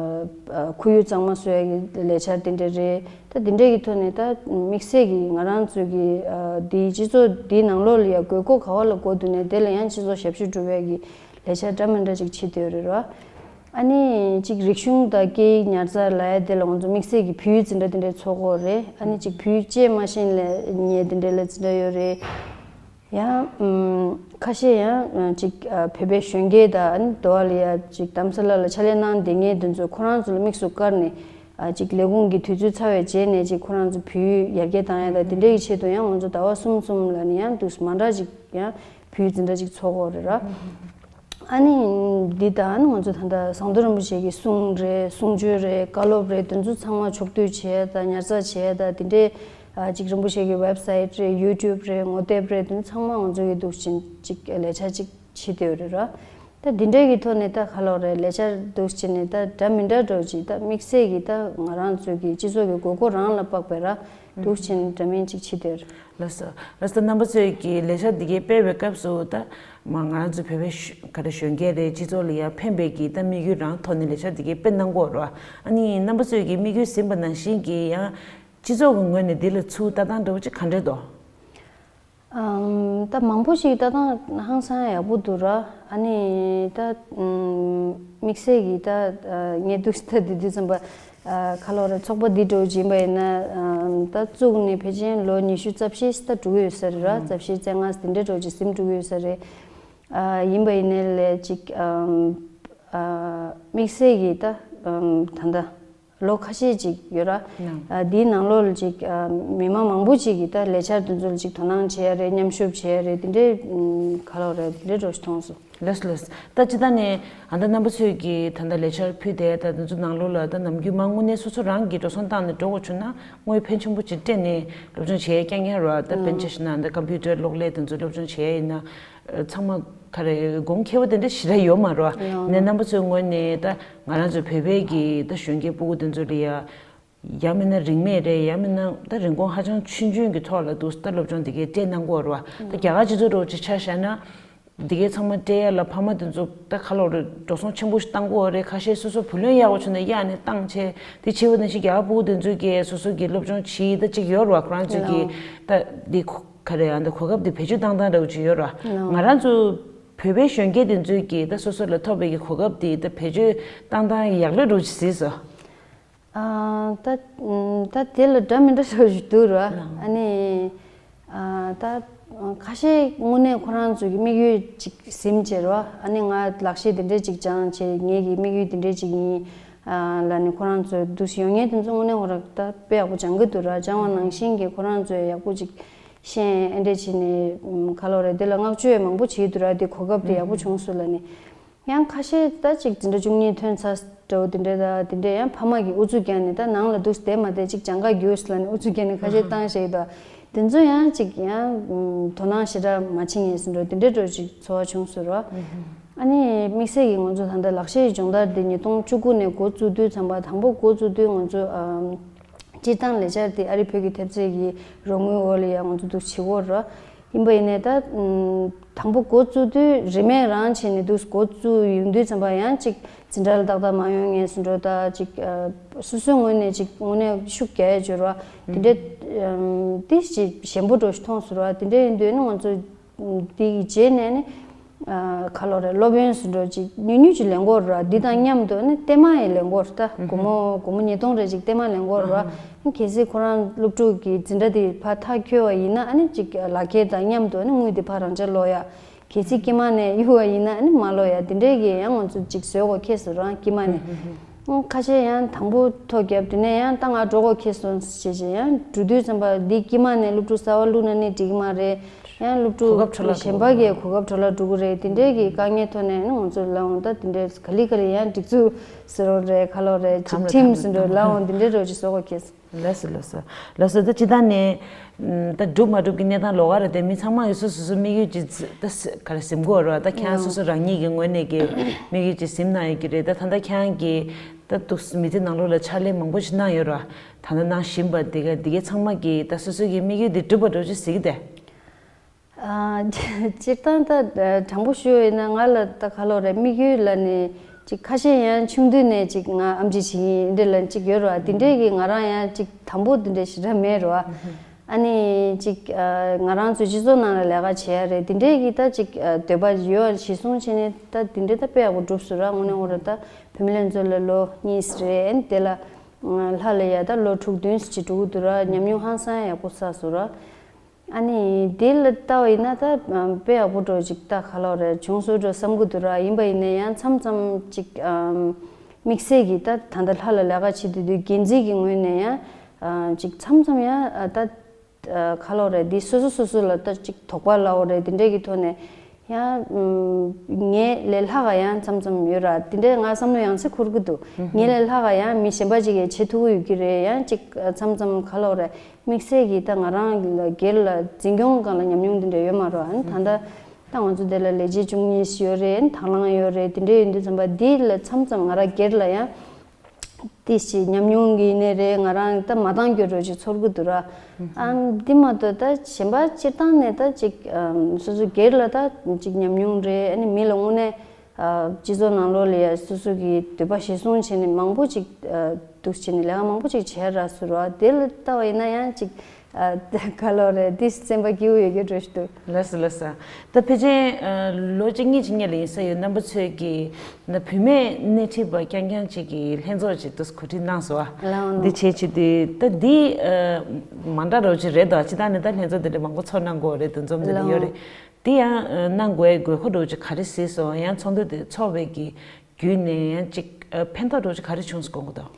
ཨ་ཁོར་ཡུག་གཙང་མ་བཟོ་ཡ་གི་ལས་འཆར་དེ་འདྲ་རེད། ད་དེ་འདྲ་གི་ཐོག་ནས་ད་དམིགས་བསལ་གྱི་ང་རང་ཚོ་གི་ཨ་འདིའི་སྤྱི་ཚོགས་འདིའི་ནང་ལོགས་ལ་ཡ་དགོས་མཁོ་ག་བ་ལ་དགོས་འདུག་ནས་དེ་ལ་ཡང་སྤྱི་ཚོགས་ཞབས་ཞུ་སྒྲུབ་ཡ་གི་ལས་འཆར་འདྲ་མི་འདྲ་ཅིག་བྱེད་བསྡད་ཡོད་རེད་ར། ཨ་ནི་གཅིག་རིག་གཞུང་དང་སྐད་ཡིག་ཉར་ཚགས་ལབ་ཡ་དེ་ལ་ང་ཚོ་དམིགས་བསལ་གྱི་བོད་ཡིག་འཛིན་གྲྭ་དེ་འདྲའི་ཚོགས་ཀྱི་ཡོད་རེད། ཨ་ནི་གཅིག་བོད་ཡིག་བཅས་མ་ཤེས་ལས་ཉེ་དེ་འདྲའི་ལ་འཛིན་གྲྭ་ཡོད་རེད། ཡང་ཁ་ཤས་ཡང་ཅིག་བོད་པའི་གཞོན་སྐྱེས་དང་འདི་བ་ལ་ཡ་ཅིག་དྷ་རམ་ས་ལ་ལ་ཕྱག་ལས་གནང་བསྡད་མཁན་དེ་ཚོ་ཁོ་རང་ཚོ་ལ་དམིགས་སུ་བཀར་ནས་ཅིག་ལས་ཁུངས་ཀྱི་དུས་ཚོད་ཚར་བའི་རྗེས་ནས་ཅིག་ཁོ་རང་ཚོ་བོད་ཡིག་ཡར་རྒྱས་བཏང་ཡ་དང་དེ་འདྲའི་ཆེད་དུ་ཡང་ང་ཚོ་ཟླ་བ་གསུམ་གསུམ་ལ་ནི་ཡང་དུས་མ་འདྲ་ཅིག་ཡང་བོད་ཡིག་འཛིན་གྲྭ་ཅིག་ཚོགས་ཀྱི་ཡོད་རེད་ར། ཨ་ནི་འདི་དང་ང་ཚོ་ད་ལྟ་ཟམ་གདོང་རིན་པོ་ཆེ་གི་གསུང་རེད། གསུང་ཆོས་རེད། བཀའ་སློབ་རེད། དེ་ཚོ་ཚང་མ་ཕྱོགས་བསྡུས་བྱས་དང་ཉར་ཚགས་བྱས་དང་དེ་འདྲའི་ཅིག་རིན་པོ་ཆེ་གི་ཝེབ་སའིཊ་རེད། ཡུ་ཊུབ་རེད། ངོ་དེབ་རེད། དེ་ཚོ་ཚང་མ་ང་ཚོ་གི་འདུག་ཅིང་ཅིག་ལས་འཆར་ཅིག་བྱེད་བསྡད་ཡོད་རེད་ར། ད་འདི་འདྲའི་གི་ཐོག་ནས་ད་ག་ལོག་རེད། ལས་འཆར་འདུག་བྱས་ནས་ད་འདྲ་མི་འདྲ་འགྲོ་ཅིག་ད་དམིགས་བསལ་གྱི་ད་ང་རང་ཚོ་གི་སྤྱི་ཚོགས་ཀྱི་དགོས་མཁོ་རང་ལ་དཔག་པའི་ར་འདུག་བྱས་ནས་འདྲ་མིན་ཅིག་བྱེད་བསྡད་ཡོད་རེད། ལགས་སོ། ལགས་སོ། རྣམ་པ་ཚོས་ཀྱི་ལས་འཆར་འདི་གའི་སྤེལ་བའི་སྐབས་སུ་ད་མ་ང་རང་ཚོ་བོད་པའི་ག་རེ་གཞོན་སྐྱེས་རེད། སྤྱི་ཚོགས་ལ་ཡང་ཕན་པའི་གི་ད་དམིགས་ཡུལ་རང་ཐོག་ནས་ལས་འཆར་འདི་གའི་སྤེལ་གནང་གི་ཡོད་རེད་བ། ཨ་ནི་རྣམ་པ་ཚོས་ཀྱི་དམིགས་ཡུལ་ཟིན་པ་ནང་བཞིན་གྱི་ཡང་སྤྱི་ཚོགས་ཀྱི་ངོས་ནས་འདི་ལ་ཚུར་ལྟ་སྟངས་འདྲ་བོ་ཅིག་ག་འདྲས་འདུག་ཨམ། ད་མང་པོ་ཞིག་ལྟ་སྟངས་ཧང་སང་ཡག་པོ་འདུག་ར། ཨ་ནི་ད་ཨམ། དམིགས་བསལ་གྱི་ད་ཨ། ངས་འདུག་ད་འདི་དུས་ཙམ་པ་ཨ། ག་ལོག་རེད། ཚོགས་པ་འདི་འདྲ་བོ་ཅིག་ཡིན་པ་ཡིན་ན་ཨམ། ད་བཙུགས་ནས་ཕལ་ཆེར་ལོ་ཉི་ཤུ་རྩ་བཞི་ད་འགྲོ་གི་ཡོད་ས་རེད་ར། རྩ་བཞི་རྩ་ལྔ་དེ་འདྲ་འདྲ་བོ་ཅིག་ཟིན་འགྲོ་གི་ཡོད་ས་རེད། ཨ། ཡིན་པ་ཡིན་ནའི་ལས་ཅིག་ཨམ། ཨ། དམིགས་བསལ་གྱི་ད་ཨམ། ད་ལྟ། ལོ་ཁ་ཤས་ཅིག་ཡོད་ར། ཨ། འདིའི་ནང་ལོགས་ལ་ཅིག་ཨ། མི་མང་མང་པོ་ཅིག་གིས་ད་ལས་འཆར་དེ་ཚོ་ལ་ཅིག་དོ་སྣང་བྱེད་ཡ་རེད། མཉམ་ཞུགས་བྱེད་ཡ་རེད། དེ་འདྲའི་ཨམ། ག་ལོག་རེད། དེ་འདྲའི་འདྲ་བོ་ཞིག་མཐོང་སོང་། ལགས་ལགས། ད་སྤྱིར་བཏང་ནས་ཨ། ད་རྣམ་པ་ཚོས་ཀྱིས་ད་ལྟ་ལས་འཆར་ཕུལ་བསྡད་ད་དེ་ཚོ་ནང་ལོགས་ལ་ད་ནམ་རྒྱུན་མ་དངོས་གནས་སོ་སོ་རང་གིས་འགྲོ་སོང་བཏང་ནས་འགྲོ་དགོས་བྱུང་ན་དངུལ་ཕོན་ཆེན་པོ་ཅིག་སྤྲད་ནས་སློབ་སྦྱོང་བྱེད་ཡ་རྐྱང་རྐྱང་རེད་བ། ད་དཔེར་ན་ཆ་བཞག་ན་ད་ཀམ་པུ་ཊར་གློག་ཀླད་དེ་ཚོ་སློབ་སྦྱོང་བྱེད་ཡ་ཡིན་ན། ཚང་མ་ག་རེ་གོང་ཁེ་པོ་དེ་འདྲ་ཞེ་དྲག་ཡོད་མ་རེད་བ། ཡང་ནས་རྣམ་པ་ཚོའི་ངོས་ནས་ད་ང་རང་ཚོ་བོད་པའི་གི་ད་གཞོན་སྐྱེས་སྤུ་གུ་དེ་ཚོ་ལ་ཡ། ཡང་མིན་ན་རིན་མེད་རེད། ཡང་མིན་ན་ད་རིན་གོང་ཧ་ཅང་ཆུང་ཆུང་གི་ཐོག་ལ་འདུག་ད་སློབ་སྦྱོང་དེ་གའི་སྤྲད་གནང་གི་ཡོད་རེད་བ། ད་རྒྱ་གར་སྤྱི་ཚོགས་འདྲ་བོ་ཅིག་ཆ་བཞག་ན། དེ་གའི་ཚང་མ་སྤྲད་ཡ་ལ་ཕ་མ་དེ་ཚོ་ད་ག་ལོག་རེད། འགྲོ་སོང་ཆེན་པོ་ཞིག་བཏང་གི་ཡོད་རེད། ཁ་ཤས་སོ་སོ་བུ་ལོན་གཡར་དགོས་བྱུང་ན་གཡར་ནས་བཏང་བྱས། དེ་བྱས་པ་ནང་བཞིན་རྒྱ་གར་སྤུ་གུ་དེ་ཚོས་ཀྱིས་སོ་སོ་གི་སློབ་སྦྱོང་བྱེད་ད་ཅིག་ཡོད་རེད་བ། ཁོ་རང་ཚོས་ཀྱི་ད་དེ་ག་རེ་ཡང་ད་གོ་སྐབས་དེ་བེད་སྤྱོད་བཏང་སྟངས་འདྲ་བོ་ཅིག་ཡོད་རེད་བ། ང་རང་ཚོ་བོད་པའི་གཞོན་སྐྱེས་དེ་ཚོས་ཀྱིས་ད་སོ་སོ་ལ་ཐོབ་པའི་གི་གོ་སྐབས་དེ་ད་བེད་སྤྱོད་བཏང་སྟངས་ཡག་ལོས་འགྲོ་ཅིག་གཟིགས་སོ། ཨ། ད་ད་དེ་ལ་འདྲ་མི་འདྲ་ཞིག་འདུག་ར། ཨ་ནི་ཨ། ད་ཁ་ཤས་དངོས་གནས་ཁོ་རང་ཚོ་གི་དམིགས་ཡུལ་ཅིག་ཟིན་བྱས་ར། ཨ་ནི་ང་ལག་ཤེས་དེ་འདྲས་ཅིག་སྦྱངས་བྱས། ངེད་ཀྱི་དམིགས་ཡུལ་དེ་འདྲས་ཅིག་ཡིན། ཨ། ལ་ནི་ཁོ་རང་ཚོ་འདུག་སེ་ཡོང་མཁན་དེ་ཚོ་དངོས་གནས་ཁོ་རང་ད་དཔེ་ཡག་པོ་སྦྱང་གི་འདུག་ར། སྦྱང་བ་ནང་བཞིན་གྱི་ཁོ་རང་ཚོས་ཡག་པོ་ཅིག་ཤེས་ཨེ་འདྲས་བྱས་ནས་ག་ལོག་རེད། དེ་ལ་བསྔགས་བརྗོད་མང་པོ་བྱེད་འདུག་ར། དེ་གོ་སྐབས་དེ་ཡག་པོ་བྱུང་སོང་ལ་ནི། ཡང་ཁ་ཤས་ད་ཅིག་འཛིན་གྲྭ་བཅུ་གཉིས་ཐོན་ཚར་འདྲ་བོ་དེ་འདྲས་ད་དེ་འདྲས་ཡང་ཕ་མ་གིས་ཨུ་ཚུགས་བརྒྱབ་ནས་ད་ནང་ལ་འདུག་སེ་བསྡད་མ་བསྡད་ཅིག་སྦྱང་ག་རྒྱུགས་ལ་ནི་ཨུ་ཚུགས་བརྒྱབ་ནས་ཁ་ཤས་བཏང་བཞག་གི་འདུག་དེ་ཚོ་ཡང་ཅིག་ཡང་དོ་སྣང་ཞེ་དྲག་མ་བྱེད་མཁན་ཟེར་འདྲ་བོ་དེ་འདྲས་འདྲ་བོ་ཅིག་ཚོར་བ་བྱུང་སོང་ར། ཨ་ནི་དམིགས་བསལ་གྱིས་ང་ཚོ་ད་ལྟ་ལག་ཤེས་སྦྱོང་བརྡར་འདི་ཉིས་སྟོང་བཅུ་དགུ་ནས་འགོ་བཙུགས་དུས་ཙམ་པ་དང་པོ་འགོ་བཙུགས་དུས་ང་ཚོ་ཨམ། སྤྱིར་བཏང་ལས་འཆར་དེ་ཨ་རི་བོད་ཀྱི་ཐེབས་རྩའི་གི་རོགས་དངུལ་འོག་ལ་ཡང་ང་ཚོ་འདུག་བྱེད་ཀྱི་ཡོད་རེད། ཡིན་པ་ཡིན་ནའི་ད་དང་པོ་འགོ་བཙུགས་དུས་རིན་མེད་རང་བྱས་ནས་འདུག་འགོ་བཙུགས་ཡོང་དུས་ཙམ་པ་ཡང་ཅིག་འཛིན་གྲྭ་ལ་ཏག་ཏག་མ་ཡོང་མཁན་ཟེར་འདྲ་བོ་ད་ཅིག་སོ་སོའི་ངོས་ནས་ཅིག་དངོས་གནས་ཤུགས་རྒྱག་ཡ་བྱོས་ར། དེ་འདྲའི་དེ་ཅིག་ཞན་པོ་འདྲ་བོ་ཞིག་མཐོང་སོང་ར། དེ་འདྲ་ཡིན་དུས་ནི་ང་ཚོ། དེ་གི་རྗེས་ནས་ནི། ཨ། ག་ལོག་རེད། སློབ་ཡོན་ཟེར་འདྲ་ཅིག་ཉུང་ཉུང་ཅིག་ལེན་གྱི་ཡོད་རེད་བ། འདི་དང་མཉམ་དུ་ནི་གཏའ་མ་ཡང་ལེན་གྱི་ཡོད་རེད། ད་སྒོར་མོ་སྒོར་མོ་ཉིས་སྟོང་རེ་ཅིག་གཏའ་མ་ལེན་གྱི་ཡོད་རེད་བ། གལ་སྲིད་ཁོ་རང་སློབ་ཕྲུག་གི་འཛིན་གྲྭ་དེ་ཕར་མཐར་འཁྱོལ་བ་ཡིན་ན་ཨ་ནི་ཅིག་ལག་ཁྱེར་དང་མཉམ་དུ་ཨ་ནི་དངུལ་དེ་ཕར་རང་འཇགས་སློག་ཡ། གལ་སྲིད་དཀྱིལ་མ་ནས་གཡུག་པ་ཡིན་ན་ཨ་ནི་མ་སློག་ཡ། དེ་འདྲའི་གི་ཡང་ང་ཚོ་ཅིག་བཟོ་དགོས་ཁེལ་སོང་རང་དཀྱིལ་མ་ནས། ཁ་ཤས་ཡང་དང་པོ་ཐོ་བརྒྱབ་དེ་ནས་ཡང་ད་ང་འགྲོ་དགོས་ཁེལ་སོང་ཞེས་བྱས་ཡང་འགྲོ་དུས་ཙམ་པ་འདི་དཀྱིལ་མ་ནས་སློབ་ཕྲུག་གསར་པ་བླུགས་ན་ནི་འགྲིག་གི་མ་རེད། ཡང་སློབ་ཕྲུག་གཞན་པ་གིས་གོ་སྐབས་འཕྲོ་བརླག་འགྲོ་གི་རེད། དེ་འདྲའི་གི་དཀའ་ངལ་ཐོག་ནས་ནི་ང་ཚོ་ལབ་འོང་། ད་དེ་འདྲའི་ག་ལེ་ག་ལེ་ཡང་སྒྲིག་འཛུགས་ཟེར་རོགས་རེད། ག་ལོག་རེད། ཅིག་ཁྲིམས་ཟེར་འགྲོ་ལབ་འོང་། དེ་འདྲའི་རོགས་ཅིག་བཟོ་དགོས་ཁེལ་སོང་། ལགས་སོ་ལགས་སོ། ལགས་སོ། ད་སྤྱིར་བཏང་ནས་ད་སྒྲུབ་མ་སྒྲུབ་ཀྱི་གནས་སྟངས་ལོགས་ཀ་རེད་དེ། མི་ཚང་མ་གིས་སོ་སོ་སོ་དམིགས་ཡུལ་ཅིག་ད་ག་རེ་ཟིན་གྱི་ཡོད་རེད་བ། ད་ཁྱེད་རང་སོ་སོ་རང་ཉིད་ཀྱི་ངོས་ནས་ཀྱི་དམིགས་ཡུལ་ཅིག་ཟིན་གནང་ཡོད་ཀྱི་རེད། ད་ད་ལྟ་ཁྱེད་རང་གིས་ད་འདུག་མི་ཚེ་ནང་ལོགས་ལ་ཕྱག་ལས་མང་པོ་ཞིག་གནང་ཡོད་རེད་བ། ད་ལྟ་གནང་བཞིན་པ་འདི་ག་འདི་གའི་ཚང་མ་གིས་ད་སོ་སོ་གི་དམིགས་ཡུལ་འདི་འགྲུབ་པ་འདྲ་ཅིག་གཟིགས་ཀྱི་འདུག་ཨ། སྤྱིར་བཏང་ད་དྲང་པོ་ཞུ་ཡིན་ན་ང་ལ་ད་ག་ལོག་རེད། དམིགས་ཡུལ་ལ་ནི་ཅིག་ཁ་ཤས་ཡང་ཆུང་དུས་ནས་ཅིག་ང་ཨེམ་ཆི་བྱེད་ཀྱི་ཡིན་འདི་ལ་ཅིག་ཡོད་རེད་བ། དེ་འདྲས་ཀྱི་ང་རང་ཡང་ཅིག་དང་པོ་དེ་འདྲས་ཞེ་དྲག་མེད་རེད་བ། ཨ་ནི་ཅིག་ང་རང་ཚོ་སྤྱི་ཚོགས་ནང་ལ་ལས་ཀ་བྱེད་ཡ་རེད། དེ་འདྲས་ཀྱི་ད་ཅིག་འདོད་པ་ཡོད་པ་གཞི་བཟུང་བྱས་ནས་ད་དེ་འདྲས་ད་དཔེ་ཡག་པོ་གྲུབ་སོང་ར། དངོས་གནས་ཁོ་རང་ད་བུད་མེད་ལྷན་ཚོགས་ལ་ལོ་གཉིས་རེད། དེ་ལ་ལྷ་ལ་ཡ་ད་ལོ་དྲུག་བདུན་ཅིག་འགྲོ་གི་འདུག་ར། ཉམས་མྱོང་ཧང་སང་ཡག་པོ་བསགས་སོང་ར། ཨ་ནི་དེ་ལ་ལྟ་བ་ཡིན་ན་ད་དཔེ་ཡག་པོ་འགྲོ་ཅིག་ད་ག་ལོག་རེད་བྱུང་སོང་འགྲོ་བསམ་གི་འདུག་ར། ཡིན་པ་ཡིན་ན་ཡང་མཚམས་མཚམས་ཅིག་དམིགས་བསལ་གྱི་ད་ད་ལྟ་ལྷ་ལ་ལས་ཀ་བྱེད་དུས་དུས་འགན་འཛིན་གྱི་ངོས་ནས་ཡང་ཅིག་མཚམས་མཚམས་ཡང་ད་ག་ལོག་རེད་འདི་སོ་སོ་སོ་སོ་ལ་ད་ཅིག་དོགས་པ་ལའོ་རེད་དེ་འདྲས་ཀྱི་ཐོག་ནས། ཡང་ངའི་ལས་ལྷག་ག་ཡང་མཚམས་མཚམས་ཡོད་ར། དེ་འདྲའི་ང་བསམ་བློ་ཡང་སེ་འཁོར་གི་འདུག་ངའི་ལས་ལྷག་ག་ཡང་མི་གཞན་པ་ཅིག་གིས་བྱེད་ཐུབ་ཀྱི་ཡོད་ཀྱི་རེད། ཡང་ཅིག་མཚམས་མཚམས་ག་ལོག་རེད་དམིགས་བསལ་གྱིས་ད་ང་རང་ལ་སྒེར་ལ་འཛིན་སྐྱོང་སྒང་ལ་ཉམས་མྱོང་དེ་འདྲ་ཡོད་མ་རེད། ཨ་ནི་ད་ལྟ་ད་ང་ཚོ་དེ་ལ་ལས་བྱེད་བཅུ་གཉིས་ཡོད་རེད། དང་བླངས་ཡོད་རེད། དེ་འདྲ་ཡོད་དུས་ཙམ་པ་འདི་ལ་མཚམས་མཚམས་ང་རང་སྒེར་ལ་ཡང་དེ་ཞིག་ཉམས་མྱོང་གི་ནས་རེད། ང་རང་ད་མ་བཏང་རྒྱུ་རོ་ཅིག་ཚོར་གི་འདུག་ར། ཨ་འདི་མ་གཏོགས་ད་གཞན་པ་སྤྱིར་བཏང་ནས་ད་ཅིག་སོ་སོ་སྒེར་ལ་ད་ཅིག་ཉམས་མྱོང་རེད། ཨ་ནི་མི་ལ་དངོས་གནས་སྤྱི་ཚོགས་ནང་ལོགས་ལ་ཡ་སོ་སོ་གི་འདོད་པ་གཞིར་བཟུང་བྱས་ནས་མང་པོ་ཅིག་འདུག་བྱས་ནས་ལས་ཀ་མང་པོ་ཅིག་བྱས་ར་ཟེར་ར། དེ་ལ་ལྟ་བ་ཡིན་ན་ཡང་ཅིག་ག་ལོག་རེད་འདི་སེམས་པ་སྐྱིད་པོ་ཡོད་རྒྱུ་འགྲོ་ཞིག་འདུག་ལགས་སོ་ལགས་སོ། ད་ཕལ་ཆེར་ལོ་གཅིག་གཉིས་ཅིག་སྔོན་ལ་ཡིན་ས་ཡོད་རྣམ་པ་ཚོས་ཀྱི་ན་བུད་མེད་སྣེ་ཁྲིད་པ་རྐྱང་རྐྱང་ཅིག་གི་ལྷན་ཚོགས་ཅིག་ཏུ་གོ་སྒྲིག་གནང་སོང་བ། ལའོ་ནོ། འདི་བྱས་ཅི་དུས་ད་འདི་མ་འདྲ་རོགས་ཅིག་རེད་དོ། ཅི་ད་ནི་ད་ལྷན་ཚོགས་འདི་འདྲ་མང་པོ་ཚོགས་གནང་དགོས་རེད་འདུ་འཛོམས་འདི་འདྲ་ཡོད་རེད། འདི་ཡང་གནང་དགོས་དགོས་མཁོ་རོགས་ཅིག་ག་རེ་གཟིགས་སོང་། ཡང་ཚོགས་འདུ་དེ་ཚོགས་པའི་གི་བརྒྱུད་ནས་ཡང་ཅིག་ཕན་ཐོགས་རོགས་ཅིག་ག་རེ་བྱུང་སོང་དགོངས་ཀྱི་འདུག་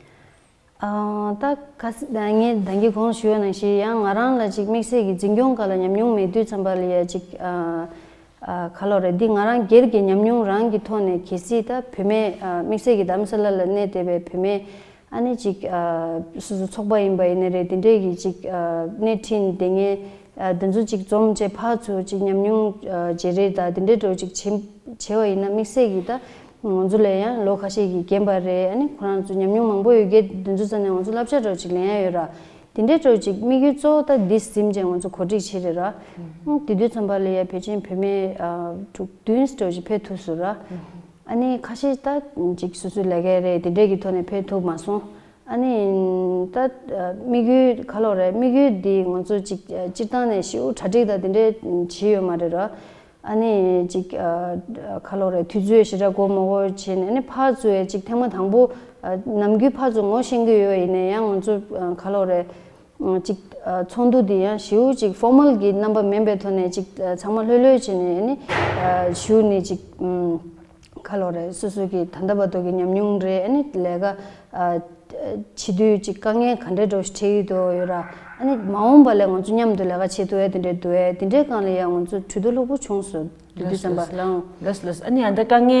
ཨ་ད་ག་ས་ད་ངས་ད་གིན་གོང་ཞུས་པ་ནང་བཞིན་ཡང་ང་རང་ལ་ཅིག་དམིགས་བསལ་གྱི་འཛིན་སྐྱོང་སྒང་ལ་ཉམས་མྱོང་མེད་དུས་ཙམ་པ་ལ་ཡ་ཅིག་ཨ་ཨ་ག་ལོག་རེད་འདི་ང་རང་སྒེར་གྱི་ཉམས་མྱོང་རང་གི་ཐོག་ནས་གལ་སྲིད་ད་བུད་མེད་ཨ་དམིགས་བསལ་གྱི་རྡ་རམ་ས་ལ་ལ་གནས་བསྡད་པའི་བུད་མེད་ཨ་ནི་ཅིག་ཨ་སོ་སོ་ཚོགས་པ་ཡིན་པ་ཡིན་ན་རེད། དེ་འདྲས་ཀྱི་ཅིག་ཨ་སྣེ་ཁྲིད་བསྡད་མཁན་ཨ་དེ་ཚོ་ཅིག་འཛོམས་བྱས་ཕར་ཚུར་ཅིག་ཉམས་མྱོང་ཨ་བརྗེ་རེས་དང་དེ་འདྲས་འདྲ་བོ་ཅིག་བྱེད་བྱས་པ་ཡིན་ན་དམིགས་བསལ་གྱི་ད། ང་ཚོ་ལ་ཡང་ལོ་ཁ་ཤས་ཀྱི་རྒན་པ་རེད། ཨ་ནི་ཁོ་རང་ཚོ་ཉམས་མྱོང་མང་པོ་ཡོད་མཁན་དེ་ཚོ་རྩ་ནས་ང་ཚོ་བསླབ་བྱ་འདྲ་བོ་ཅིག་ལེན་ཡ་ཡོད་ར། དེ་འདྲའི་འདྲ་བོ་ཅིག་དམིགས་ཡུལ་གཙོ་བོ་ད་འདི་ཟིན་བྱས་ང་ཚོ་གོ་སྒྲིག་བྱས་རེད་ར། ཨང་དེ་དུས་ཙམ་པ་ལ་ཡ་ཕལ་ཆེར་བུད་མེད་ཨ་དྲུག་བདུན་འདྲ་བོ་ཅིག་ཕེབས་ཐུབ་སོང་ར། ཨ་ནི་ཁ་ཤས་ད་ཅིག་སོ་སོའི་ལས་ཀ་རེད་དེ་འདྲའི་གི་ཐོག་ནས་ཕེབས་ཐུབ་མ་སོང་། ཨ་ནི་ད་དམིགས་ཡུལ་ག་ལོག་རེད། དམིགས་ཡུལ་འདི་ང་ཚོ་ཅིག་སྤྱིར་བཏང་ནས་ཞེ་པོ་གྲ་སྒྲིག་དང་དེ་འདྲའི་བྱས་ཡོད་མ་རེད་ར། ཨ་ནི་ཅིག་ཨ་ག་ལོག་རེད། དུས་ཚོད་ཞེ་དྲག་འགོར་མ་འགོར་བྱས་ནས་ཨ་ནི་ཕར་ཚུར་ཡ་ཅིག་ཐེངས་མ་དང་པོ་ཨ་ནམ་རྒྱུན་ཕར་ཚུར་ངོ་ཤེས་ཀྱི་ཡོད་ཡིན་ནའི་ཡང་ང་ཚོ་ཨ་ག་ལོག་རེད། ཨ་ཅིག་ཨ་ཚོགས་འདུ་འདི་ཡང་ཞེ་པོ་ཅིག་ཕོར་མལ་གྱི་རྣམ་པ་མིན་པའི་ཐོག་ནས་ཅིག་ཨ་ཚང་མ་ལྷོད་ལྷོད་བྱས་ནས་ཨ་ནི་ཨ་ཞུ་ནས་ཅིག་ཨམ། ག་ལོག་རེད། སོ་སོ་གི་ད་ལྟ་བར་དུ་གི་ཉམས་མྱོང་རེད། ཨ་ནི་ལས་ཀ་ཨ་བྱེད་དུས་ཅིག་དཀའ་ངལ་ག་འདྲའི་འདྲ་བོ་ཞིག་འཕྲད་ཀྱི་འདུག་ཡོད་ར། ཨ་ནི་མ་འོངས་པ་ལ་ང་ཚོ་མཉམ་དུ་ལས་ཀ་བྱེད་ཐུབ་ཡ་དེ་འདྲའི་འདུག་ཨེ། དེ་འདྲའི་སྒང་ལ་ཡང་ང་ཚོ་གྲོས་བསྡུར་ལྷུག་པོ་བྱུང་སོང་དུས་དུས་ཙམ་པ་ལའང་། ལགས་ལགས། ཨ་ནི་ཡང་ད་དཀའ་ངལ་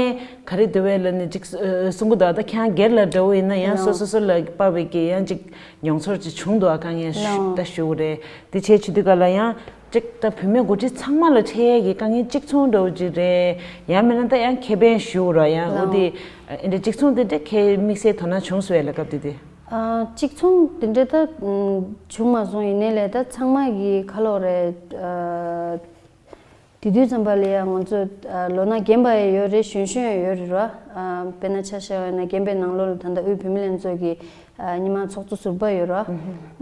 ག་རེ་འདུག་བས་ལ་ནི་ཅིག་གསུང་གི་འདུག་ད་ཁྱེད་རང་སྒེར་ལ་འདྲ་བོ་ཡིན་ན་ཡང་སོ་སོ་སོ་ལ་དཔག་པའི་གི་ཡང་ཅིག་མྱོང་ཚོར་ཅིག་བྱུང་འདུག་ཨ་དཀའ་ངལ་ཞུ་ད་ཞུ་གི་རེད། དེ་བྱས་བྱེད་དུས་ག་ལ་ཡང་། གཅིག་ད་བུད་མེད་འགོ་ཁྲིད་ཚང་མ་ལ་འཕྲད་ཡས་ཀྱི་དཀའ་ངལ་གཅིག་མཚུངས་འདྲ་བོ་ཅིག་རེད། ཡང་མིན་ན་ད་ཡང་ཁེ་ཕན་ཞུ་ར་ཡང་འོ་དེ་ཨེ་འདྲ་གཅིག་མཚུངས་དེ་འདྲ་ཁེ་དམིགས་བསལ་དོ་སྣང་བྱུང་སོང་ཡ་ལ་སྐབས་དེ་དེ། ཨ་གཅིག་མཚུངས་དེ་འདྲ་ད་བྱུང་མ་སོང་། ཡིན་ནའི་ལས་ད་ཚང་མ་གི་ཁ་ལོག་རེད། ཨ་དེ་དུས་ཙམ་པ་ལ་ཡང་ང་ཚོ་ཨ་ལོ་ན་རྒན་པ་ཡང་ཡོད་རེད། གཞོན་གཞོན་ཡང་ཡོད་རེད་ར། ཨ་དཔེར་ན་ཆ་བཞག་པ་ཡིན་ན་རྒན་པའི་ནང་ལོགས་ལ་ད་ལྟ་དབུས་བུད་མེད་ལྷན་ཚོགས་ཀྱི་ཨ་སྔོན་མ་ཚོགས་གཙོ་ཟུར་པ་ཡོད་ར།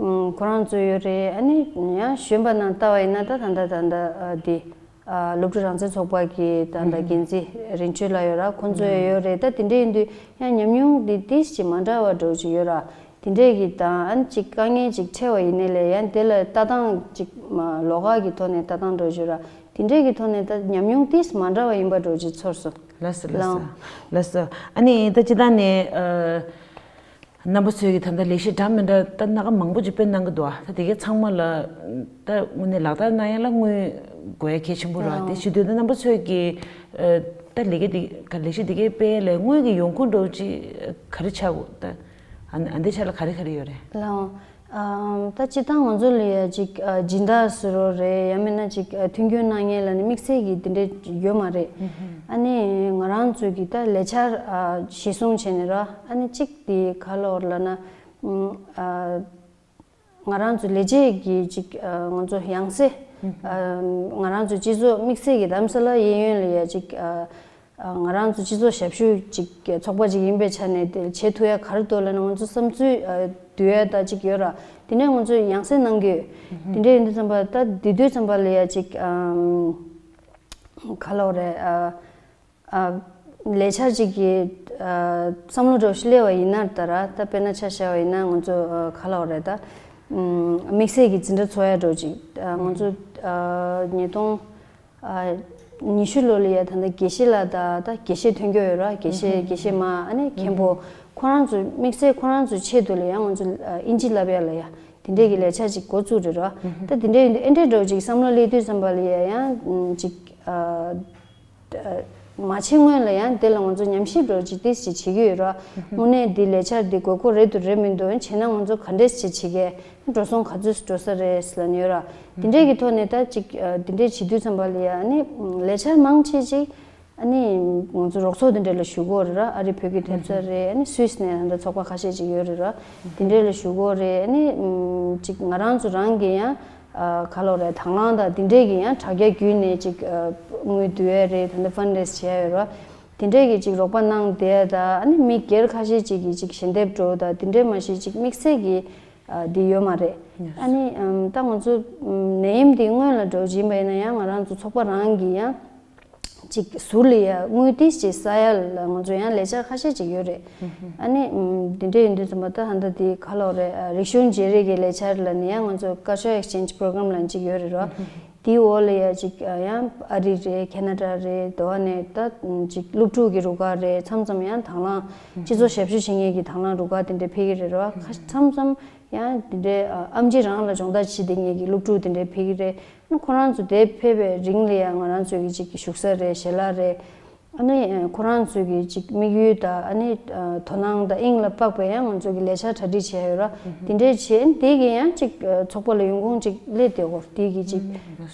ཨུམ་ཁོ་རང་ཚོ་ཡོད་རེད། ཨ་ནི་ཡང་གཞོན་པ་ནང་ལྟ་བ་ཡིན་ན་ད་ད་ལྟ་ད་ལྟ་ཨ་འདི་ཨ་སློབ་ཕྲུག་རང་བཙན་ཚོགས་པ་གི་ད་ལྟ་འགན་འཛིན་རིན་ཆོས་ལགས་ཡོད་ར། ཁོང་ཚོ་ཡང་ཡོད་རེད། ད་དེ་འདྲ་ཡིན་དུས་ཡང་ཉམས་མྱོང་འདི་ཏིས་ཅིག་མ་འདྲ་བ་འདྲ་བོ་ཅིག་ཡོད་ར། དེ་འདྲས་ཀྱི་དང་ཨ་ནི་ཅིག་དཀའ་ངལ་ཅིག་འཕྲད་པ་ཡིན་ནའི་ལས་ཡང་དེ་ལ་ལྟ་སྟངས་ཅིག་མ་ལོགས་ཀ་གི་ཐོག་ནས་ལྟ་སྟངས་འདྲ་བོ་ཅིག་ཡོད་ར། དེ་འདྲས་ཀྱི་ཐོག་ནས་ད་ཉམས་མྱོང་ཏིས་མ་འདྲ་བ་ཡིན་པ་འདྲ་བོ་ཅིག་ཚོར་སོང་། ལགས་སོ་ལགས་སོ། ལགས་སོ། ཨ་ནི་ད་ཅི་ད་ནས་ཨ། རྣམ་པ་ཚོས་ཀྱི་ད་ལྟ་ལས་གཞི་འདྲ་མི་འདྲ་ད་སྣ་ཁ་མང་པོ་ཅིག་སྤེལ་གནང་གི་འདུག་ཨ་ད་དེ་གའི་ཚང་མ་ལ་ད་དངོས་གནས་ལག་བསྟར་གནང་ཡ་ལ་དངུལ་དགོས་ཡ་གལ་ཆེན་པོ་རེད་བ། དེ་བྱེད་དུས་ད་རྣམ་པ་ཚོས་ཀྱི་ད་ལས་ཀ་འདི་ག་ལས་གཞི་འདི་གའི་སྤེལ་ཡ་ལ་དངུལ་གྱི་ཡོང་ཁུངས་འདྲ་བོ་ཅིག་ག་རེ་ཆགས་དགོས། ད་ཨ་ཨ་འདི་ཆ་ལ་ག་རེ་ག་རེ་ཡོད་རེད། ལའོ། ཨམ་ད་སྤྱིར་བཏང་ང་ཚོ་ལ་ཡ་ཅིག་ཨ་སྦྱིན་བདག་ཟེར་རོགས་རེད། ཡང་མིན་ན་ཅིག་ཨ་མཐུན་འགྱུར་གནང་མཁན་ལ་ནི་དམིགས་བསལ་གྱི་དེ་འདྲས་ཡོད་མ་རེད། ཨ་ནི་ང་རང་ཚོ་གི་ད་ལས་འཆར་ཨ་གཞི་བཟུང་བྱས་ནས་ར། ཨ་ནི་གཅིག་དེ་ག་ལོར་ལབ་ན་ཨ་ང་རང་ཚོ་ལས་བྱེད་ཀྱི་ཅིག་ཨ་ང་ཚོ་ཡང་སེ་ཨ་ང་རང་ཚོ་སྤྱི་ཚོགས་དམིགས་བསལ་གྱི་རྡ་རམ་ས་ལ་གཡས་གཡོན་ལ་ཡ་ཅིག་ཨ། ང་རང་ཚོ་སྤྱི་ཚོགས་ཞབས་ཞུ་ཅིག་ཚོགས་པ་ཅིག་ཡིན་པའི་ཆ་ནས་དེ་བྱེད་ཐུབ་ཡ་ག་རེ་འདུག་ལབ་ན་ང་ཚོ་བསམ་ཚུལ་བསྡུ་ཡ་ད་ཅིག་ཡོད་ར། དེ་ནས་ང་ཚོ་ཡང་སེ་གནང་གི་ཡོད། དེ་འདྲ་ཡིན་དུས་ཙམ་པ་ད་དེ་དུས་ཙམ་པ་ལ་ཡ་ཅིག་ག་ལབ་རེད། ལས་འཆར་ཅིག་གི་བསམ་བློ་འདྲ་བོ་ཞིག་སླེབས་པ་ཡིན་ན་ད་ར། ད་དཔེར་ན་ཆ་བཞག་པ་ཡིན་ན་ང་ཚོ་ག་ལབ་རེད་ད། དམིགས་བསལ་གྱི་འཛིན་གྲྭ་ཚོགས་ཡ་འགྲོ་ཅིག་ང་ཚོ་ཉིས་སྟོང་ཉི་ཤུ་ལོ་ལ་ཡ་ད་ལྟ་དགེ་བཤེས་ལགས་དང་ད་དགེ་བཤེས་ཐོན་སྐྱོད་ཡོད་ར། དགེ་བཤེས་དགེ་བཤེས་མ་ཨ་ནི་མཁན་པོ་ཁོ་རང་ཚོ་དམིགས་བསལ་ཁོ་རང་ཚོ་ཆེད་དུ་ལ་ཡ་ང་ཚོ་ཨིན་ཇི་བསླབ་ཡ་ལ་ཡ་དེ་འདྲས་ཀྱི་ལས་འཆར་ཅིག་འགོ་བཙུགས་རེད་ར། ད་དེ་འདྲས་ཡིན་དུས་ཨེ་འདྲས་འགྲོ་ཅིག་བསམ་བློ་སླེབས་དུས་ཙམ་པ་ལ་ཡ་ཡང་ཅིག་མ་བྱེད་སྔོན་ལ་ཡང་དེ་ལ་ང་ཚོ་ཉམས་ཞིབ་འགྲོ་ཅིག་ཏིས་ཅིག་བྱེད་ཀྱི་ཡོད་ར། དངོས་གནས་འདི་ལས་འཆར་འདི་དགོས་མཁོ་རེད་འདུག་རེད་མི་འདུག་བྱས་ན་ང་ཚོ་ག་འདྲས་ཅིག་བྱེད་ཀྱི་འགྲོ་སོང་ག་ཚོད་འགྲོ་ས་རེད་ལབ་ནས་ཡོད་ར། འདི་འདྲས་ཀྱི་ཐོག་ནས་ད་ཅིག་འདི་འདྲས་བྱེད་དུས་ཙམ་པ་ལ་ཡ་ཨ་ནི་ལས་འཆར་མང་ཆེ་ཅིག་ཨ་ནི་ང་ཚོ་རོགས་ཚོགས་འདི་འདྲས་ལ་ཞུ་གི་ཡོད་རེད་ར། ཨ་རི་བོད་ཀྱི་ཐེབས་རྩ་རེད། ཨ་ནི་སུད་སི་ནས་ད་ལྟ་ཚོགས་པ་ཁ་ཤས་ཅིག་ཡོད་རེད་ར། འདི་འདྲས་ལ་ཞུ་གི་ཡོད་རེད། ཨ་ནི་ཅིག་ང་རང་ཚོ་རང་གི་ཡང་ག་ལོ་རེད་དང་བླངས་དང་འདི་འདྲས་ཀྱི་ཡང་དྲ་རྒྱ་བརྒྱུད་ནས་ཅིག་དངུལ་བསྡུ་ཡས་རེད། ད་ལྟ་ཕན་རེ་སི་བྱས་ཡོད་ར། དེ་འདྲས་ཀྱི་ཅིག་རོགས་པ་གནང་བསྡད་ཡ་ད་ཨ་ནི་མི་སྒེར་ཁ་ཤས་ཅིག་གིས་ཅིག་ཞལ་འདེབས་འགྲོ་ད་དེ་འདྲས་མ་གཞི་ཅིག་དམིགས་བསལ་གྱི་འདི་ཡོད་མ་རེད། ཨ་ནི་ད་ང་ཚོ་ནད་ཡམས་འདི་སྔོན་ལ་འགྲོ་བཞིན་པ་ཡིན་ན་ཡང་ང་རང་ཚོ་ཚོགས་པ་རང་གི་ཡང་ཅིག་ཟུར་ལ་ཡ་དངུལ་ཏིས་ཅིག་ས་ཡ་ལ་ང་ཚོ་ཡང་ལས་འཆར་ཁ་ཤས་ཅིག་ཡོད་རེད། ཨ་ནི་འདི་འདྲས་ཡིན་དུས་ཙམ་པ་ད་ཧ་ད་འདི་ག་ལོ་རེད། རིག་གཞུང་བརྗེ་རེས་ཀྱི་ལས་འཆར་ལ་ནི་ཡང་ང་ཚོ་ཀ་ཤོ་ཨེག་ཅེན་ཇི་པོ་རོ་གྷ་རམ་ལ་ཅིག་ཡོད་རེད་རོ། དེའི་འོག་ལ་ཡ་ཅིག་ཡང་ཨ་རི་རེད། ཁེ་ན་ཌ་རེད། དེ་བ་ནས་ད་ཅིག་སློབ་ཕྲུག་གི་རུ་ཁག་རེད། མཚམས་མཚམས་ཡང་དང་བླངས་སྤྱི་ཚོགས་ཞབས་ཞུ་བྱེད་མཁན་གྱི་དང་བླངས་རུ་ཁག་དེ་འདྲས་ཕེབས་ཀྱི་རེད་རོ། མཚམས་མཚམས་ཡང་དེ་འདྲས་ཨམ་ཆི་རང་ལ་སྦྱོང་བརྡར་བྱེད་བསྡད་མཁན་གྱི་སློབ་ཕྲུག་དེ་འདྲས་ཕེབས་ཀྱི་རེད། ཨ་ནི་ཁོ་རང་ཚོ་དེ་ཕེབས་པའི་རིང་ལ་ཡང་ང་རང་ཚོའི་གི་ཅིག་བཞུགས་ས་རེད། ཞལ་ལག་རེད། ཨ་ནི་ཁོ་རང་ཚོའི་གི་ཅིག་དམིགས་ཡུལ་དང་ཨ་ནི་དོ་སྣང་དང་དབྱིངས་ལ་དཔག་པའི་ཡང་ང་ཚོའི་གི་ལས་འཆར་གྲ་སྒྲིག་བྱས་ཡོད་ར། དེ་འདྲས་བྱས་དེ་གི་ཡང་ཅིག་ཚོགས་པ་ལ་ཡོང་ཁུངས་ཅིག་སླེབས་བསྡད་ཡོད། དེ་གི་ཅིག་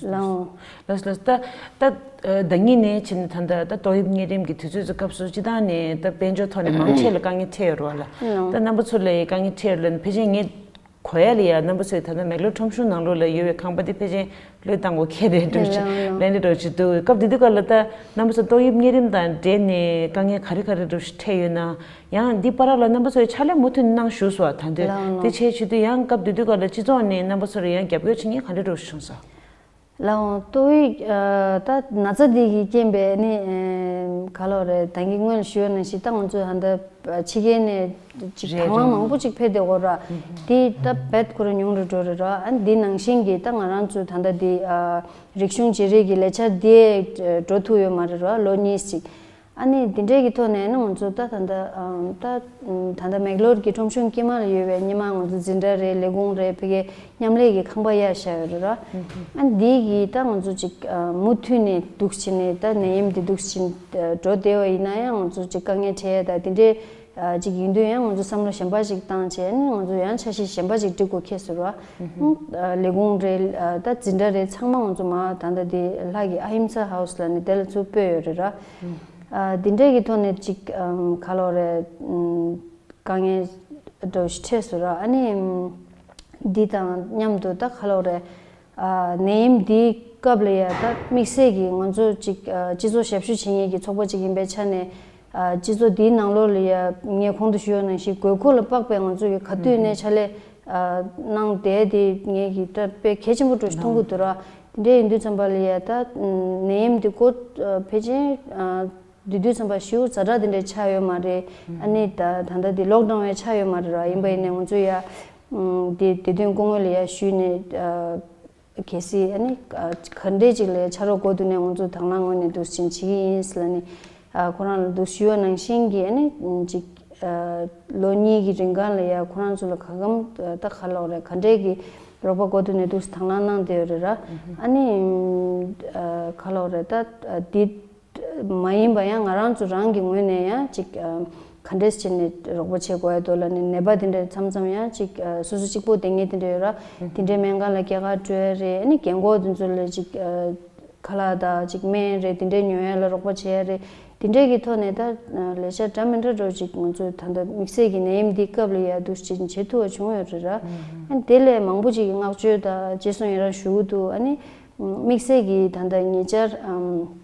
ལའང་། ལགས་ལགས། ད་ད་ཟླ་གཉིས་ནས་ཕྱིན་ད་ད་ད་ཏོག་དབྱིབས་གཉན་རིམས་ཀྱི་དུས་ཚོད་ཚོ་སྐབས་སུ་སྤྱི་བཏང་ནས་ད་དཔལ་འབྱོར་ཐོག་ནས་མང་ཆེ་ལ་དཀའ་ངལ་འཕྲད་ཡོད་རེད་བ་ལ། ད་རྣམ་པ་ཚོ་ལ་དཀའ་ངལ་འཕྲད་ཡོད་ལ་ཕལ་ཆེར་ངས་གོ་ཡ་ལ་ཡ་རྣམ་པ་ཚོས་ད་ལྟ་མེག་ལོར་ཁྲོམ་གཞུང་ནང་ལོགས་ལ་ཡོད་པའི་ཁང་པ་འདི་ཕལ་ཆེར་བློས་བཏང་དགོས་ཁེལ་རེད་འགྲོ་ཞིག་ལན་འདྲ་འགྲོ་ཞིག་འདུག་སྐབས་དེ་དུས་སྐབས་ལ་ད་རྣམ་པ་ཚོ་ཏོག་དབྱིབས་གཉན་རིམས་དང་འབྲེལ་ནས་དཀའ་ངལ་ག་རེ་ག་རེ་འགྲོ་ཞིག་འཕྲད་ཡོད་ན། ཡང་འདི་བར་ལ་རྣམ་པ་ཚོས་ཕྱག་ལས་མུ་མཐུད་གནང་བཞུགས་སོ། ད་དུས་དེ་བྱས་བྱེད་དུས་ཡང་སྐབས་དེ་དུས་སྐབས་ལ་སྤྱི་ཚོགས་ནས་རྣམ་པ་ཚོར་ཡང་རྒྱབ་སྐྱོར་བྱེད་མཁན་ག་འདྲ་འགྲོ་ཞིག་བྱུང་སོང་། ལའང་ཏོག་དབྱིབས་ད་ན་ཚ་འདི་གིས་རྐྱེན་པས་ནི་ག་ལོ་རེད། ད་གིན་སྔོན་ལ་ཞུས་ཡོད་ནང་བཞིན་ད་ང་ཚོས་ཧ་ད་ཕྱི་རྒྱལ་ནས་ཅིག་རེད་དང་བླངས་རེད། མང་པོ་ཅིག་ཕེབས་བསྡད་ཡོད་ར། དེ་ད་རྦད་ཁོ་རང་ཉུང་རུ་འགྲོ་རེད་ར། ཨ་འདི་ནང་བཞིན་གྱི་ད་ང་རང་ཚོའི་ད་ལྟ་འདི་རིག་གཞུང་བརྗེ་རེས་ཀྱི་ལས་འཆར་འདི་འགྲོ་ཐུབ་ཡོད་མ་རེད་ར། ལོ་གཉིས་ཅིག་ཨ་ནི་འདི་འདྲའི་གི་ཐོག་ནས་ནི་ང་ཚོ་ད་ད་ལྟ་ཨམ་ད་ད་ལྟ་མེག་ལོར་གྱི་ཁྲོམ་གཞུང་དཀྱིལ་མ་ལ་ཡོད་པའི་སྔོན་མ་ང་ཚོ་འཛིན་གྲྭ་རེད། ལས་ཁུངས་རེད། ཕ་གིའི་མཉམ་ལས་ཀྱི་ཁང་པ་གཡར་བཞག་ཡོད་རེད་ར། ཨ་ནི་འདི་གི་ད་ང་ཚོ་ཅིག་ཨ་མུ་མཐུད་ནས་འདུག་བྱས་ནས་ད་ནད་ཡམས་འདི་འདུག་བྱས་ནས་འགྲོ་བསྡད་པ་ཡིན་ན་ཡང་ང་ཚོ་ཅིག་དཀའ་ངལ་འཕྲད་ཡ་ད་འདི་འདྲའི་ཨ་ཅིག་ཡིན་དུས་ཡང་ང་ཚོ་བསམ་བློ་གཞན་པ་ཅིག་བཏང་བྱས་ནས་ང་ཚོ་ཡང་འཆར་གཞི་གཞན་པ་ཅིག་སྒྲིག་དགོས་ཁེལ་སོང་ར། ཨ་ལས་ཁུངས་རེད། ཨ་ད་འཛིན་གྲྭ་རེད། ཚང་མ་ང་ཚོ་མ་ད་ལྟ་འདི་ལྷ་གི་ཨ་ཧིམ་ས་ཧའུ་སི་ལ་ནི་དེ་ལ་ཚུར་སྤོས་ཡོད་རེད་ར། ཨ་འདི་འདྲའི་གི་ཐོག་ནས་ཅིག་ཨམ་ག་ལོ་རེད། ཨམ་དཀའ་ངལ་འདྲ་བོ་ཞིག་འཕྲད་སོང་ར། ཨ་ནི་ཨམ་འདི་དང་མཉམ་དུ་ད་ག་ལོ་རེད། ཨ་ནད་ཡམས་འདིའི་སྐབས་ལ་ཡ་ད་དམིགས་བསལ་གྱི་ང་ཚོ་ཅིག་ཨ་སྤྱི་ཚོགས་ཞབས་ཞུ་བྱེད་མཁན་གྱི་ཚོགས་པ་ཅིག་ཡིན་པའི་ཆ་ནས་ཨ་སྤྱི་ཚོགས་འདིའི་ནང་ལོགས་ལ་ཡ་ངས་གོང་དུ་ཞུས་པ་ནང་བཞིན་དགོས་མཁོ་ལ་དཔག་པའི་ང་ཚོ་གི་ག་དུས་ནས་ཕྱག་ལས་ཨ་གནང་བསྡད་དེ་ངས་ཀྱི་ད་དཔེ་གལ་ཆེན་པོ་འདྲ་ཞིག་མཐོང་གི་འདུག་ར། དེ་འདྲ་ཡིན་དུས་ཙམ་པ་ལ་ཡ་ད་ནད་ཡམས་འདི་འགོ་ཕལ་ཆེར་དུས་དུས་ཙམ་པ་ཞེ་པོ་ཛ་དྲག་དེ་འདྲ་ཆགས་ཡོད་མ་རེད། ཨ་ནི་ད་ད་ལྟ་འདི་ལོག་ཌའུན་ཡང་ཆགས་ཡོད་མ་རེད་ར། ཡིན་པ་ཡིན་ནའི་ང་ཚོ་ཡ་འདི་བདེ་དོན་སྐུ་ངོ་ལ་ཡ་ཞུས་ནས་གལ་སྲིད་ཨ་ནི་ག་འདྲས་ཅིག་ལ་ཡ་ཕྱག་རོགས་དགོས་འདུག་ནས་ང་ཚོ་དང་བླངས་ངོས་ནས་འདུག་ཕྱིན་བྱེད་ཀྱི་ཡིན་ཟེར་ལ་ནི་ཁོ་རང་ལ་འདུག་ཞུས་པ་ནང་བཞིན་གྱི་ཨ་ནི་ཅིག་ལོ་གཉིས་ཀྱི་རིང་གང་ལ་ཡ་ཁོ་རང་ཚོ་ལ་ག་གམ་ད་ག་ལོག་རེད། ག་འདྲས་ཀྱི་རོགས་པ་དགོས་འདུག་ནས་འདུག་དང་བླངས་གནང་བསྡད་ཡོད་རེད་ར། ཨ་ནི་ག་ལོག་རེད། ད་འདི་མ་ཡིན་པ་ཡང་ང་རང་ཚོ་རང་གི་ངོས་ནས་ཡང་ཅིག་ག་འདྲས་བྱས་ནས་རོགས་པ་བྱེད་དགོས་ཡ་འདུག་ལབ་ནས་ནད་པ་དེ་འདྲ་མཚམས་མཚམས་ཡང་ཅིག་སོ་སོ་གཅིག་པོ་བསྡད་མཁན་དེ་འདྲ་ཡོད་ར། དེ་འདྲའི་སྨན་ཁང་ལ་སྐྱེལ་གར་འགྲོ་ཡ་རེད། ཨ་ནི་རྒན་གོག་དེ་ཚོ་ལ་ཅིག་ཁ་ལག་དང་ཅིག་སྨན་རེད། དེ་འདྲའི་ཉོ་ཡ་ལ་རོགས་པ་བྱེད་ཡ་རེད། དེ་འདྲའི་གི་ཐོག་ནས་ད་ལས་འཆར་འདྲ་མི་འདྲ་འདྲ་ཅིག་ང་ཚོས་ད་ལྟ་དམིགས་བསལ་གྱི་ནད་ཡམས་འདི་སྐབས་ལ་ཡ་འདུག་ཅིག་བྱེད་ཐུབ་པ་བྱུང་ཡོད་རེད་ར། ཨ་ནི་དེ་ལས་མང་པོ་ཅིག་གི་བསྔགས་བརྗོད་དང་རྗེས་སུ་ཡི་རང་ཞུ་གི་འདུག་ཨ་ནི་དམིགས་བསལ་གྱི་ད་ལྟ་ཉེ་ཆར་ཨམ།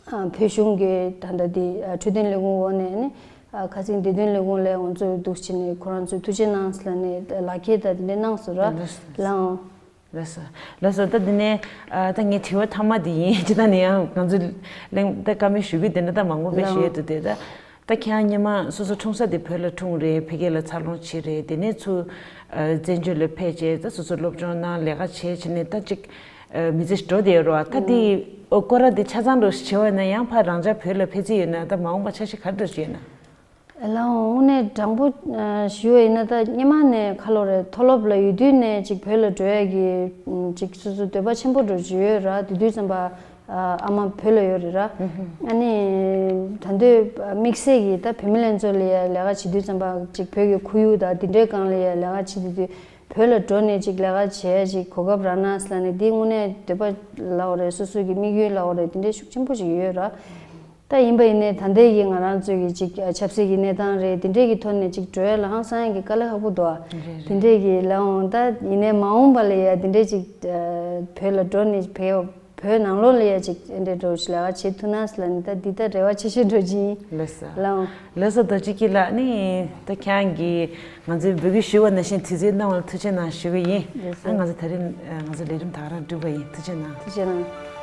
ཨ་བོད་གཞུང་གི་ད་ལྟ་འདི་ཨ་འཕྲོད་བསྟེན་ལས་ཁུངས་འོག་ནས་ནི་ཨ་ཁ་སང་བདེ་དོན་ལས་ཁུངས་ལ་ང་ཚོ་འདུག་བྱས་ནས་ཁོ་རང་ཚོས་ཐུགས་རྗེ་གནང་ཟེར་ལབ་ནས་ལག་འཁྱེར་དང་དེ་འདྲ་གནང་སོང་ར། ལགས་སོ། ལགས་སོ། ལགས་སོ། ད་འདི་ནས་ཨ་ད་ངའི་དྲི་བ་མཐའ་མ་འདི་ཡིན། ཅི་ད་ནི་ཡང་ང་ཚོ་གླེང་ད་བཀའ་མོལ་ཞུ་རྒྱུ་དེ་འདྲ་ད་མང་པོ་དཔེ་ཞུ་ཡས་འདུག་དེ་ད། ད་ཁྱེད་རང་སྔོན་མ་སོ་སོ་འཁྲུངས་ས་དེ་བོད་ལ་འཁྲུངས་རེད། ཕ་གི་ལ་འཚར་ལོངས་བྱས་རེད། དེ་ནས་ཚུར་ཨ་བཙན་བྱོལ་ལ་ཕེབས་བྱས་ད་སོ་སོ་སློབ་སྦྱོང་གནང་ལས་ཀ་བྱས་བྱས་ནས་ད་ཅིག་ཨ་མི་ཚེ་འགྲོ་བསྡད་ཡོད་རེད་བ། ད་དེ་ཨོ་སྐོར་ར་དེ་ཆ་ཚང་འགྲོ་བྱས་པ་ཡིན་ན་ཡང་ཕར་རང་ཅག་བོད་ལ་ཕེབས་རྩིས་ཡོད་ན། ད་མ་འོངས་པ་འཆར་གཞི་ག་རེ་འདྲ་ཞིག་ཡོད་ན། ལའང་དངོས་གནས་དྲང་པོ་ཨ་ཞུ་བ་ཡིན་ན། ད་སྔོན་མ་ནས་ཁ་ལོ་རེད། མཐོ་སློབ་ལ་ཡོད་དུས་ནས་ཅིག་བོད་ལ་འགྲོ་ཡ་གི་ཨ་ཅིག་སོ་སོ་འདོད་པ་ཆེན་པོ་འདྲ་ཅིག་ཡོད་ར། དེ་དུས་ཙམ་པ་ཨ་ཨ་མ་བོད་ལ་ཡོད་རེད་ར། ཨ་ནི་ད་འདོད་དམིགས་བསལ་གྱི་ད་བུད་མེད་ལྷན་ཚོགས་ལ་ཡ་ལས་ཀ་བྱེད་དུས་ཙམ་པ་ཅིག་བོད་ཀྱི་ཁོར་ཡུག་དང་དེ་འདྲའི་སྒང་ལ་ཡ་ལས་ཀ་བྱེད་དུས་དུས་བོད་ལ་འགྲོ་ནས་ཅིག་ལས་ཀ་བྱེད་ཡ་ཅིག་གོ་སྐབས་རག་ན་ཟེར་ལབ་ནས། འདི་དངོས་གནས་འདོད་པ་ལབ་དགོས་རེད། སོ་སོ་གི་དམིགས་ཡུལ་ལབ་དགོས་རེད། དེ་འདྲའི་ཤུགས་ཆེན་པོ་ཅིག་ཡོད་ར། ད་ཡིན་པ་ཡིན་ནའི་ད་ལྟའི་གི་ང་རང་ཚོའི་གི་ཅིག་ཆབ་སྲིད་ཀྱི་གནས་སྟངས་རེད། དེ་འདྲའི་གི་ཐོག་ནས་ཅིག་འགྲོ་ཡ་ལ་ཧང་སང་ཡ་གི་དཀའ་ལས་ཁག་པོ་འདུག་ཨ། རེད་རེད། དེ་འདྲའི་གི་ལའང་ད་ཡིན་ནའི་མ་འོངས་པ་ལ་ཡ་དེ་འདྲའི་ཅིག་ཨ་བོད་ལ་འགྲོ་ནས་བོད་བོད་ནང་ལོགས་ལ་ཡ་ཅིག་དེ་འདྲའི་འགྲོ་ཞིག་ལས་ཀ་བྱེད་ཐུབ་ན་ཟེར་ལབ་ནས། ད་འདི་ད་རེ་བ་ཆེ་ཤོས་འགྲོ་གི་ཡིན། ལགས་སོ། ལའང་། ལགས་སོ། རྡོ་རྗེ་སྐྱིད་ལགས། ནི་ད་ཁྱེད་རང་གིས་ང་ཚོའི་འབོད་སྐུལ་ཞུས་པ་ནང་བཞིན་དུས་ཚོད་གནང་བ་ལ་ཐུགས་རྗེ་གནང་ཞུ་གི་ཡིན། ལགས་སོ། ཨ་ང་ཚོ་ད་རིང་ཨ་ང་ཚོ་ལས་རིམ་ད་ག་རང་གྲུབ་པ་ཡིན། ཐུགས་རྗེ་གནང་། ཐུགས་རྗེ་གནང་།